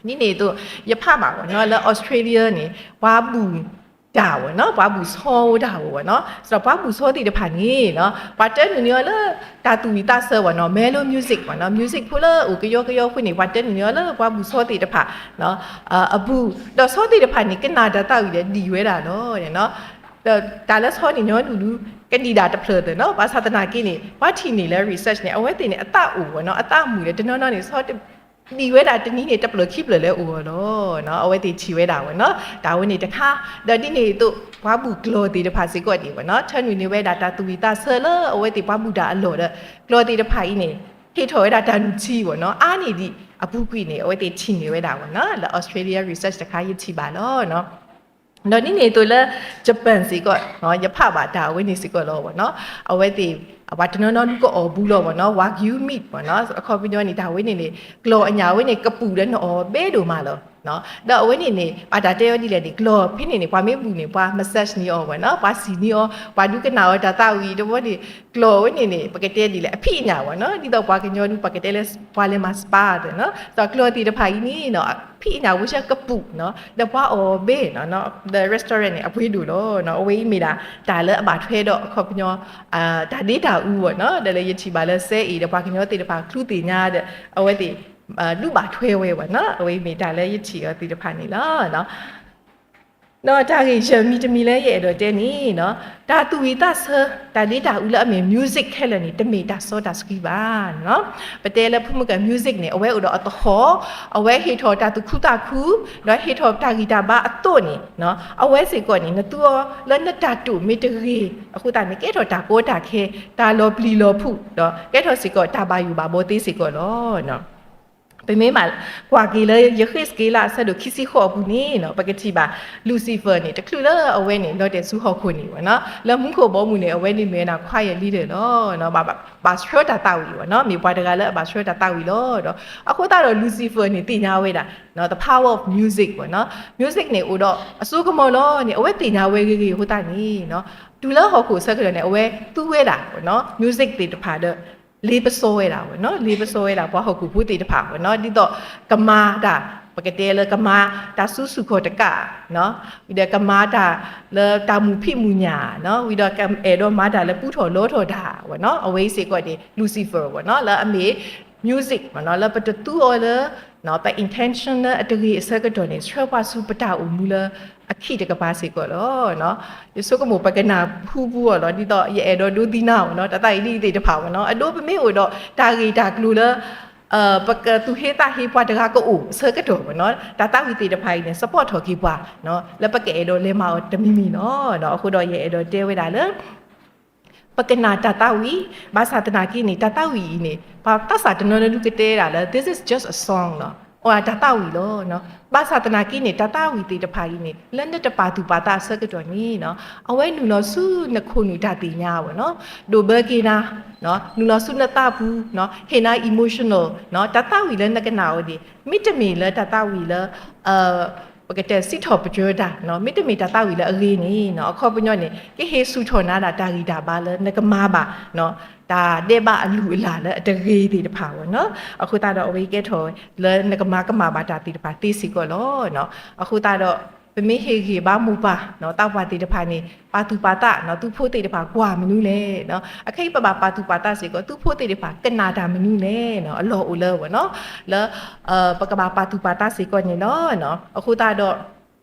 န့ၣ်အသိး ယဖးဘၣ်ဝဲနီၤ, လၢ Australia န့ၣ် ပှၤဘူၣ်တၢ်ဝဲနီၤ, ပှၤဘူၣ်ဆီဝဲဒၣ်ဝဲနီၤ, ဒီးပှၤဘူၣ်ဆီသ့ၣ်တဖၣ်န့ၣ်နီၤ ပှၤတၢနုာ်န့ၢ်အီၤလၢ တၢ်သူၣ်ဝံၣ်သးဆၢဝဲနီၤ, mellow music ဝဲနီၤ, music ဖိလၢအိၣ်ကယီကယီဖိန့ၣ် ပှၤတၢနုာ်န့ၢ်အီၤလၢပှၤဘူၣ်ဆီသ့ၣ်တဖၣ် အဘူၣ်, ဒီးဆီသ့ၣ်တဖၣ်န့ၣ် ကနၣ်တၢ်သးဝံၣ်ဒီးဒံၣ်ဝဲဒၣ်လီၤ. ဒီးတၢ်လၢဆီန့ၣ်ညီနုၢ်ဒုး ကဒံၣ်ဒၣ်တဖျၢၣ်သ့ၣ်နီၤ, ဘၣ်ဆၣ်သနာ်က့န့ၣ် ပှၤထံၣ်န့ၢ်လၢ research န့ၣ် အဝဲသ့ၣ်န့ၣ် အသးအိၣ်ဝဲနီၤ, အသးမုာ်ဒီး တနီၤနီၤန့ၣ် ဆီ ဒံၣ်ဝဲဒၣ်တနံၤန့ၣ် တဖျၢၣ်ခံဖျၢၣ်လၢအိၣ်အီၤလီၤ. အဝဲသ့ၣ်ထံၣ်ဝဲဒၣ်ဝဲနီၤ, တၢ်ဝဲန့ၣ်တခါ, ဒီးဒ်န့ၣ်အသိး ပှၤဘူၣ်ကျီၢ်သ့ၣ်တဖၣ်စ့ၢ်ကီးဒံးဝဲနီၤ, ထၢနုာ်န့ၢ်ဝဲဒၣ်တၢ်သူၣ်ဝံၣ်သးဆၢလၢအဝဲသ့ၣ်ပှၤဘူၣ်တၢ်အလီၢ်ဒီး ကျီၢ်သ့ၣ်တဖၣ်အံၤန့ၣ် ဟ့ၣ်ထီၣ်ဝဲဒၣ်တၢ်နုၢ်ထံဝဲနီၤ, အါန့ၢ်ဒံးအပူၤကွံာ်န့ၣ် အဝဲသ့ၣ်ထံၣ်န့ၢ်ဝဲဒၣ်ဝဲနီၤ, လၢ Australia research တခါယထံၣ်ဘၣ်လီၤ. ဒီးဒ်န့ၣ်အသိးလၢ Japan စ့ၢ်ကီး, ယဖးဘၣ်တၢ်အဝဲန့ၣ်စ့ၢ်ကီးလီၤဝဲနီၤ, အဝဲသ့ၣ် ပှၤတနီၤနီၤဒုးကအီၣ်ဘူးလီၤဝဲနီၤ, Wagyu meat ဝဲနီၤ, အခီပညီန့ၣ် တၢ်ဝဲန့ၣ်န့ၣ် ကျီၢ်အညၣ်ဝဲန့ၣ် ကပူၤဒီးနအီၣ်ဘဲဒိၣ်မးလီၤ. ဒီးအဝဲန့ၣ်န့ၣ် ဘၣ်တၢ်တဲအီၤဒ်လဲၣ်န့ၣ် ကျီၢ်ဖဲန့ၣ်န့ၣ် ပှၤမ့ၢ်ဘူၣ်န့ၣ် ပှၤ massage န့ၢ်အီၤဝဲနီၤ, ပှၤစံၣ်န့ၢ်အီၤ, ပှၤဒုးကနၣ်အီၤတၢ်သးဝံၣ်တဘျီန့ၣ် ကျီၢ်ဝဲန့ၣ်န့ၣ် ပကတဲဒ်လဲၣ် အဖံးအညၣ်ဝဲနီၤ, ဒ်သိးပှၤကညီဒုး ပကတဲလၢ ပှၤလဲၤမၤ spa သ့ၣ်နီၤ, ဒီးကျီၢ်သ့ၣ်တဖၣ်အံၤန့ၣ်နီၤ ဖံးအညၣ်ဝဲဆၢကပူၤနီၤ, ဒီးပှၤအီၣ်ဘဲနီၤ, ဒီး restaurant န့ၣ် အပှ့ၤဒိၣ်လီၤ. အဝဲအံၤမ့ၢ်ဒၣ် တၢ်လၢအဘၣ်ထွဲဒီးအခီပညီ တၢ်ဒ့တၢ်အူဝဲနီၤ, ဒီးလၢယထံၣ်ဘၣ်လၢစဲအံၤဒီးပှၤကညီသ့ၣ်တဖၣ် ချုးသ့ၣ်ညါဒီး အဝဲသ့ၣ် ဒုးဘၣ်ထွဲဝဲဝဲနီၤ, အဝဲအံၤမ့ၢ်တၢ်လၢယထံၣ်အီၤသ့ၣ်တဖၣ်န့ၣ်လီၤ. ဒီးတၢ်ဂ့ၢ်ယဲၢ်မံၤတမံၤလၢယအဲၣ်ဒိးတဲန့ၣ်နီၤ, တၢ်သူၣ်ဝံၣ်သးဆၢ တၢ်ဒ့တၢ်အူလၢအမ့ၢ် music ခဲလၢာ်န့ၣ် တမ့ၢ်တၢ်စီတၢ်ဆှံဘၣ်နီၤ. ပတဲလၢဖိမုၣ်က music န့ၣ် အဝဲအိၣ်ဒီးအသဟီၣ်, အဝဲဟ့ၣ်ထီၣ်တၢ်သူၣ်ခုသးခု, ဒီးဟ့ၣ်ထီၣ်တၢ်ဂံၢ်တၢ်ဘါအသိးန့ၣ်, အဝဲစ့ၢ်ကီးန့ၣ် နသူအီၤလၢနတၢ်တိာ်မ့ၢ်တဂ့ၤ အဃိသတးန့ၣ် ကဲထီၣ်တၢ်ကီတၢ်ခဲ, တၢ်လီၤပျံၤလီၤဖုး, ဒီးကဲထီၣ်စ့ၢ်ကီးတၢ်ဘၣ်ယိၣ်ဘၣ်ဘီသ့စ့ၢ်ကီးလီၤ. ပမ့ၢ်မးကွၢ်က့ၤလၢ ယဃ့းစက့လး အဆၢဒိၣ်ခံဆံဃိးအပူၤန့ၣ်နီၤ, ပကထံၣ်ဘၣ် Lucifer န့ၣ် တချုးလၢအဝဲန့ၣ် လီၤတဲာ်ဆူဟီၣ်ခိၣ်န့ၣ်ဝဲနီၤ, လၢမူခိၣ်ဘီမုၢ်န့ၣ် အဝဲန့ၣ်မ့ၢ်ဝဲဒၣ် choir leader လီၤ. ဘၣ်ဆှၢတၢ်သးဝံၣ်ဝဲနီၤ, မ့ၢ်ပှၤတဂၤလၢအဘၣ်ဆှၢတၢ်သးဝံၣ်လီၤ. အဃိသတးဒီး Lucifer န့ၣ် သ့ၣ်ညါဝဲဒၣ် the power of music ဝဲနီၤ, music န့ၣ် အိၣ်ဒီးအစိကမီၤလီၤန့ၣ် အဝဲသ့ၣ်ညါဝဲဂ့ၤဂ့ၤအဃိသတးန့ၣ် တုၤလၢဟီၣ်ခိၣ်အဆၢကတီၢ်န့ၣ် အဝဲသူဝဲဒၣ်ဝဲနီၤ music သ့ၣ်တဖၣ်ဒီး လ့ပစီဝဲဒၣ်ဝဲနီၤ, လ့ပစီဝဲဒၣ်ပှၤဟီၣ်ခိၣ်ဖိသ့ၣ်တဖၣ်ဝဲနီၤ, ဒ်သိးကမၤတၢ် ပကတဲလၢကမၤတၢ်ဆူဆူၣ်ခီၣ်တကးနီၤ, ဝံၤဒီးကမၤတၢ်လၢတၢ်မုာ်ဖံးမုာ်ညၣ်နီၤ, ဝံၤဒီးကအဲၣ်ဒိးမၤတၢ်လၢပူထီၣ်လီထီၣ်တၢ်ဝဲနီၤ, အဝဲအံၤစ့ၢ်ကီးန့ၣ် Lucifer ဝဲနီၤ, လၢအမ့ၢ် music ဝဲနီၤ, လၢပတသူအီၤလၢ ပ intention လၢအတဂ့ၤအဆၢကတီၢ်န့ၣ် ဆှၢပှၤဆူပတၢ်အိၣ်မူလၢအခံးတကပၤစ့ၢ်ကီးလီၤ. ယဆိကမိၣ်ပကနၢ်ဟူပူၤအီၤလီၤ, ဒ်သိးယအဲၣ်ဒိးဒိသံနၤဝဲနီၤ, တၢ်သးဝံၣ်ဒ်အံၤသ့ၣ်တဖၣ်ဝဲနီၤ, အဒိပမ့ၢ်အိၣ်ဒီးတၢ်ဂ့ၢ်တၢ်ကျိၤလၢ ပကသူၣ်ဟ့သးဟ့ပှၤတဂၤကအိၣ်အဆၢကတီၢ်ဝဲနီၤ, တၢ်သးဝံၣ်သ့ၣ်တဖၣ်အံၤန့ၣ် support ထီၣ်က့ၤပှၤ လၢပကအဲၣ်ဒိးလဲၤမၤအီၤတမံၤမံၤလီၤ. အဃိဒီးယအဲၣ်ဒိးတဲဝဲဒၣ်လၢ ပကနၣ်တၢ်သးဝံၣ်, ဘၣ်ဆၣ်သနာ်က့န့ၣ် တၢ်သးဝံၣ်အံၤန့ၣ် ပှၤသးစၢ်တနီၤနီၤဒုးကတဲဒၣ်လၢ this is just a song လီၤ, အိၣ်တၢ်သးဝံၣ်လီၤ. ဘၣ်ဆၣ်သနာ်က့န့ၣ် တၢ်သးဝံၣ်သ့ၣ်တဖၣ်အံၤန့ၣ် လၢနတပာ်သူၣ်ပာ်သးအဆၢကတီၢ်န့ၣ် အဝဲနုာ်လီၤဆူနခိၣ်နူာ်တၢ်သ့ၣ်ညါဝဲနီၤ, ဒိၣ်ဘၢက့ၤနၤ, နုာ်လီၤဆူနသးပူၤ, ဟ့ၣ်နၤ emotional တၢ်သးဝံၣ်လၢနကနၣ်အီၤန့ၣ် မ့တမ့ၢ်လၢတၢ်သးဝံၣ်လၢ ပကတဲစံးထီၣ်ပတြၢၤတၢ်, မ့တမ့ၢ်တၢ်သးဝံၣ်လၢအဂ့ၤန့ၣ် အခီပညီန့ၣ် ကဟ့ၣ်ဆူၣ်ထီၣ်နၤဒၣ်တၢ်ဂံၢ်တၢ်ဘါလၢနကမၤဘၣ် တၢ်ဒဲးဘးအလုၢ်အလၢ်လၢအတဂ့ၤသ့ၣ်တဖၣ်ဝဲနီၤ. အဃိသတးဒီးအဝဲကဲထီၣ်လၢနကမၤကမၣ်ဘၣ်တၢ်သ့ၣ်တဖၣ်သ့စ့ၢ်ကီးလီၤ. အဃိသတးဒီး ပမ့ၢ်ဟ့ၣ်ဂံၢ်ဘါမိၢ်ပၢ် သးပှၢ်သ့ၣ်တဖၣ်န့ၣ် ပာ်သူၣ်ပာ်သး သုဖိသ့ၣ်တဖၣ်ကွၢ်မနုၤလဲၣ်. အခဲအံၤပဘၣ်ပာ်သူၣ်ပာ်သးစ့ၢ်ကီး သုဖိသ့ၣ်တဖၣ်ကနၣ်တၢ်မနုၤလဲၣ်. အလီၢ်အိၣ်လၢဝဲနီၤ လၢ ပကဘၣ်ပာ်သူၣ်ပာ်သးစ့ၢ်ကီးန့ၣ်လီၤ. အဃိသတးဒီး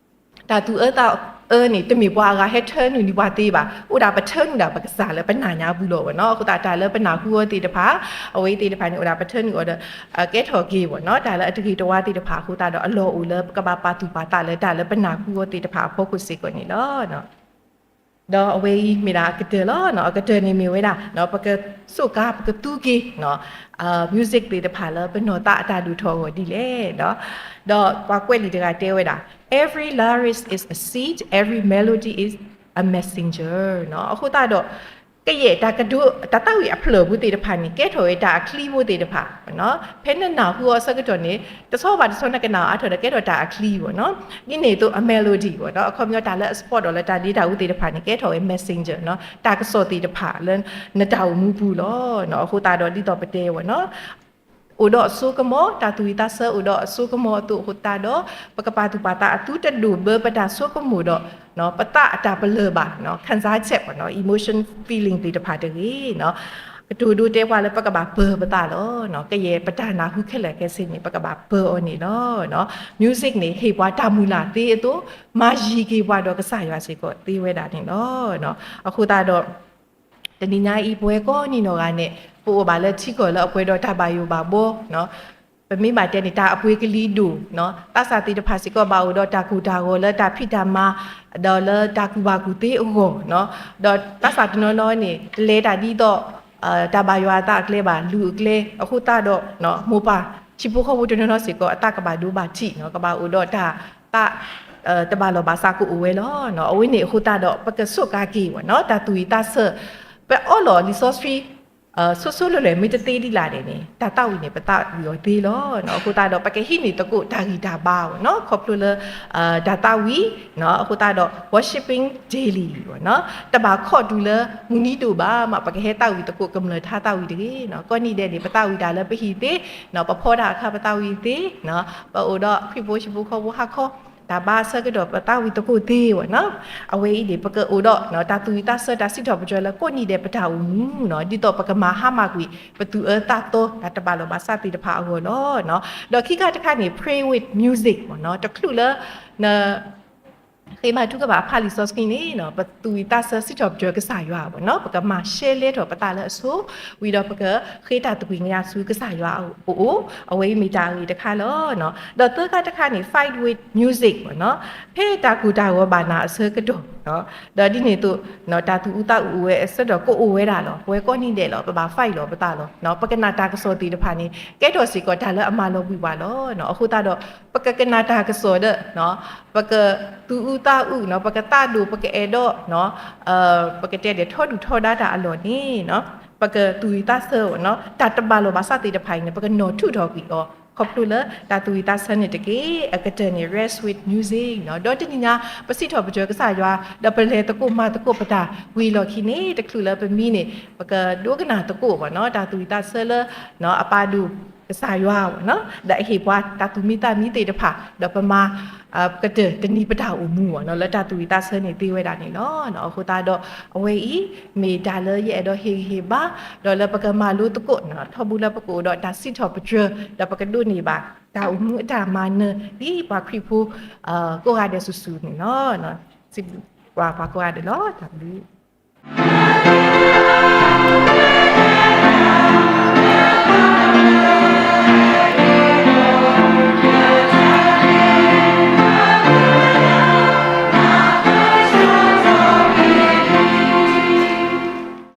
တၢ်သူၣ်အၢသးအၢန့ၣ် တမ့ၢ်ပှၤအဂၤဟဲထၢနုာ်န့ၢ်ပှၤသ့ဘၣ်, အိၣ်ဒၣ်ပထၢနုာ်ဒၣ်ပကစၢ်လၢပနၢ်ညါပူၤလီၤဝဲနီၤ. အဃိသတးတၢ်လၢပနၢ်ဟူအီၤသ့ၣ်တဖၣ်, အဝဲသ့ၣ်တဖၣ်န့ၣ် အိၣ်ဒၣ်ပထၢနုာ်အီၤဒီး ကဲထီၣ်က့ၤဝဲနီၤ တၢ်လၢအတဂ့ၤတဝါသ့ၣ်တဖၣ်အဃိသတးဒီး အလီၢ်အိၣ်လၢပကဘၣ်ပာ်သူၣ်ပာ်သးလၢတၢ်လၢပနၢ်ဟူအီၤသ့ၣ်တဖၣ်အဖီခိၣ်စ့ၢ်ကီးန့ၣ်လီၤ. ဒီးအဝဲအံၤမ့ၢ်ဒၣ်အကတၢၢ်လီၤ. အကတၢၢ်န့ၣ်မ့ၢ်ဝဲဒၣ် ပကစူးကါ ပကသူက့ၤ music သ့ၣ်တဖၣ်လၢပနီၢ်သးအတၢ်ဒိၣ်ထီၣ်အဂီၢ်ဒ်လဲၣ်. ဒီးပှၤကွဲးလံာ်တဂၤတဲဝဲဒၣ် Every lyric is a seed, every melody is a messenger. အဃိသတးဒီး ကယဲၢ်တၢ်ကဒိ တၢ်သးဝံၣ်အဖျၢၣ်ဖိသ့ၣ်တဖၣ်န့ၣ် ကဲထီၣ်ဝဲတၢ်အချံဖိသ့ၣ်တဖၣ် ဖဲနနၢ်ဟူအီၤအဆၢကတီၢ်န့ၣ် တဆီဘၣ်တဆီနကနၣ်အါထီၣ်ဒီး ကဲထီၣ်တၢ်အချံဘၣ်နီၤ. ဒ်န့ၣ်အသိး အ melody ဘၣ်နီၤ, အခီပညီတၢ်လၢအ support ဒီးလၢတၢ်ဒ့တၢ်အူသ့ၣ်တဖၣ်န့ၣ် ကဲထီၣ်ဝဲ messenger နီၤ, တၢ်ကစီၣ်သ့ၣ်တဖၣ်လၢနတၢ်အိၣ်မူပူၤလီၤ. အဃိသတးဒီးဒ်သိးပတဲဝဲနီၤ အိၣ်ဒီးအစိကမီၤ, တၢ်သူၣ်ဝံၣ်သးဆၢအိၣ်ဒီးအစိကမီၤအသိးအဃိသတးဒီး ပကပာ်သူၣ်ပာ်သးအသူတဒိၣ်ဘၢပတၢ်ဆိကမိၣ်ဒီး ပသးအတၢ်ပလၢၢ်ဘၣ် ခံစားချက် emotion feeling သ့ၣ်တဖၣ်တဂ့ၤ ကတိၤဒိတဲပှၤလၢပကဘၣ်ပၢၤပသးလီၤ. ကယဲၢ်ပတၢ်နၢ်ဟူခဲလၢာ်ခဲဆ့န့ၣ် ပကဘၣ်ပၢၤအီၤန့ၣ်လီၤ. music န့ၣ် ဟ့ၣ်ပှၤတၢ်မုၢ်လၢ်သ့အသိး မၤယံၤက့ၤပှၤဒီးကစၢ်ယွၤစ့ၢ်ကီးသ့ဝဲဒၣ်န့ၣ်လီၤ. အဃိသတးဒီး တနံၤညါအံၤ ပဝဲကိးနံၤနီၢ်ဂၤန့ၣ် ပအိၣ်ဘၣ်လၢထံကီၢ်လၢအပှဲၤဒီးတၢ်ဘၣ်ယိၣ်ဘၣ်ဘှီ ပမ့ၢ်ဘၣ်တဲန့ၣ် တၢ်အပှ့ၤကလံၤဒိၣ်, သးစၢ်သ့ၣ်တဖၣ်စ့ၢ်ကီးဘၣ်အိၣ်ဒီးတၢ်ကူၣ်တၢ်ဂီၤလၢတၢ်ဖံးတၢ်မၤ ဒီးလၢတၢ်ကူၣ်ဘၣ်ကူၣ်သ့အဂီၢ်, ဒီးသးစၢ်တနီၤနီၤန့ၣ် တလဲၤတၢ်ဒ်သိး တၢ်ဘၣ်ယွၤအသးအကျဲဘၣ် လူၤအကျဲ အဃိသတးဒီး မိၢ်ပၢ် ထံဖိကီၢ်ဖိတနီၤနီၤစ့ၢ်ကီး အသးကဘၣ်ဒိဘၣ်ထံး ကဘၣ်အိၣ်ဒီးတၢ်သး တဘၣ်လီၢ်ဘၣ်စးကအိၣ်ဝဲလီၤ. အဝဲန့ၣ်အဃိသတးဒီး ပကစူးကါက့ၤဝဲနီၤ တၢ်သူၣ်ဝံၣ်သးဆၢ ပအီလီၤလံာ်စီဆှံ ဆိဆိလဲၤလဲၤ မ့ၢ်တသ့ဒ်လဲၣ်န့ၣ် တၢ်သးဝံၣ်န့ၣ် ပသးဝံၣ်အီၤသ့လီၤ. အဃိသတးဒီး ပကဟံးန့ၢ်သကိးတၢ်ဂံၢ်တၢ်ဘါဝဲနီၤ ခီဖျိလၢ တၢ်သးဝံၣ် အဃိသတးဒီး worshiping daily ဝဲနီၤ တဘၣ်ခီၣ်တုၤလၢမုၢ်နံၤဒိၣ်ဘၣ်မး ပကဟဲသးဝံၣ်သကိးကမျၢၢ်ထါသးဝံၣ်တဂ့ၤ. ကိးနံၤဒဲးန့ၣ် ပသးဝံၣ်တၢ်လၢပဟံၣ်သ့ ပဖီတၢ်အခါပသးဝံၣ်သ့ ပအိၣ်ဒီးခရံာ်ဖိဟံၣ်ဖိဃီဖိဟါခီ တၢ်ဘါအဆၢကတီၢ် ပသးဝံၣ်သကိးသ့ဝဲနီၤ. အဝဲအံၤန့ၣ် ပကအိၣ်ဒီး တၢ်သူၣ်ဝံၣ်သးဆၢတၢ်စံးထီၣ်ပတြၢၤလၢကိးနံၤဒဲးပတၢ်အိၣ်မူနီၤ ဒ်သိးပကမၤဟါမၢ်ကွံာ် ပသူၣ်အၢသးသီ တၢ်တဘၣ်လီၢ်ဘၣ်စးသ့ၣ်တဖၣ်အဂီၢ်လီၤ. ဒီးခံခါတခါန့ၣ် pray with music မ့ၢ်နီၤ တချုးလၢ န ဃ့ဘါထုကဖၣ်ဖးလံာ်စီဆှံန့ၣ် ပသူၣ်ဝံၣ်သးဆၢစံးထီၣ်ပတြၢၤကစၢ်ယွၤဘၣ်နီၤ ပကမၤရှဲလဲထီၣ်ပသးလၢအဆိ ဝံၤဒီးပကဃ့တၢ်သကွံာ်ကညးဆူကစၢ်ယွၤအအိၣ် အဝဲအံၤမ့ၢ်တၢ်အဂ့ၤတခါလီၤ. ဒီးသၢခါတခါန့ၣ် fight with music မ့ၢ်နီၤ ဖဲတၢ်ကူၣ်တၢ်ဂီၤဘၣ်နၤအဆၢကတီၢ် ဒီးဒ်န့ၣ်အသိး တၢ်သူၣ်အူသးအူဝဲအဆၢကတီၢ်ကအိၣ်ဝဲဒၣ်လီၤ. ပဝဲကိးနံၤဒဲးလီၤ ပဘၣ် fight လီၤပသးလီၤ. ပကနၣ်တၢ်ကစီၣ်သ့ၣ်တဖၣ်န့ၣ် ကဲထီၣ်စ့ၢ်ကီးတၢ်လၢအမၤလီၤဘှံးပှၤလီၤ. အဃိသတးဒီး ပကကနၣ်တၢ်ကစီၣ်ဒီး ပကသူၣ်အူသးအူ ပကသးဒိၣ် ပကအဲၣ်ဒိး ပကတဲဒ်ထီဒုၣ်ထီဒါတၢ်အလီၢ်န့ၣ် ပကသူၣ်ဝံၣ်သးဆၢ တၢ်တဘၣ်လီၢ်ဘၣ်စးသ့ၣ်တဖၣ်အံၤန့ၣ် ပကနီၣ်ထူၣ်ထီၣ်ကွံာ်အီၤ ခီဖျိလၢတၢ်သူၣ်ဝံၣ်သးဆၢန့ၣ်တက့ၢ်. အကတၢၢ်န့ၣ် rest with music ဒီးတနံၤညါ ပစံးထီၣ်ပတြၢၤကစၢ်ယွၤ ဒီးပလဲၤသကိးမၤသကိးပတၢ်ဝံၤအလီၢ်ခံန့ၣ် တချုးလၢပမံန့ၣ် ပကဒိကနၣ်သကိး တၢ်သူၣ်ဝံၣ်သးဆၢလၢ အပာ်ဒိၣ်ကစၢ်ယွၤ ဒီးအဟ့ၣ်ပှၤတၢ်သူၣ်မံသးမံသ့ၣ်တဖၣ် ဒီးပမၤ ကတၢၢ်တနံၤပတၢ်အိၣ်မူ လၢတၢ်သူၣ်ဝံၣ်သးဆၢန့ၣ်သ့ဝဲဒၣ်န့ၣ်လီၤ. အဃိသတးဒီး အဝဲအံၤ မ့ၢ်တၢ်လၢယအဲၣ်ဒိးဟ့ၣ်ဂံၢ်ဟ့ၣ်ဘါ ဒီးလၢပကမၤလိသကိး ထီဘိလၢပကအိၣ်ဒီးတၢ်စံးထီၣ်ပတြၢၤ ဒီးပကဒိးန့ၢ်ဘၣ် တၢ်အိၣ်မူအတၢ်မၤနၢၤ ဒ်ပှၤခရံာ်ဖိ ကိးဂၤဒဲးစုာ်စုာ်န့ၣ်လီၤ. စံးဘျုးပှၤကိးဂၤဒဲးလီၤ. တၢ်ဘျုး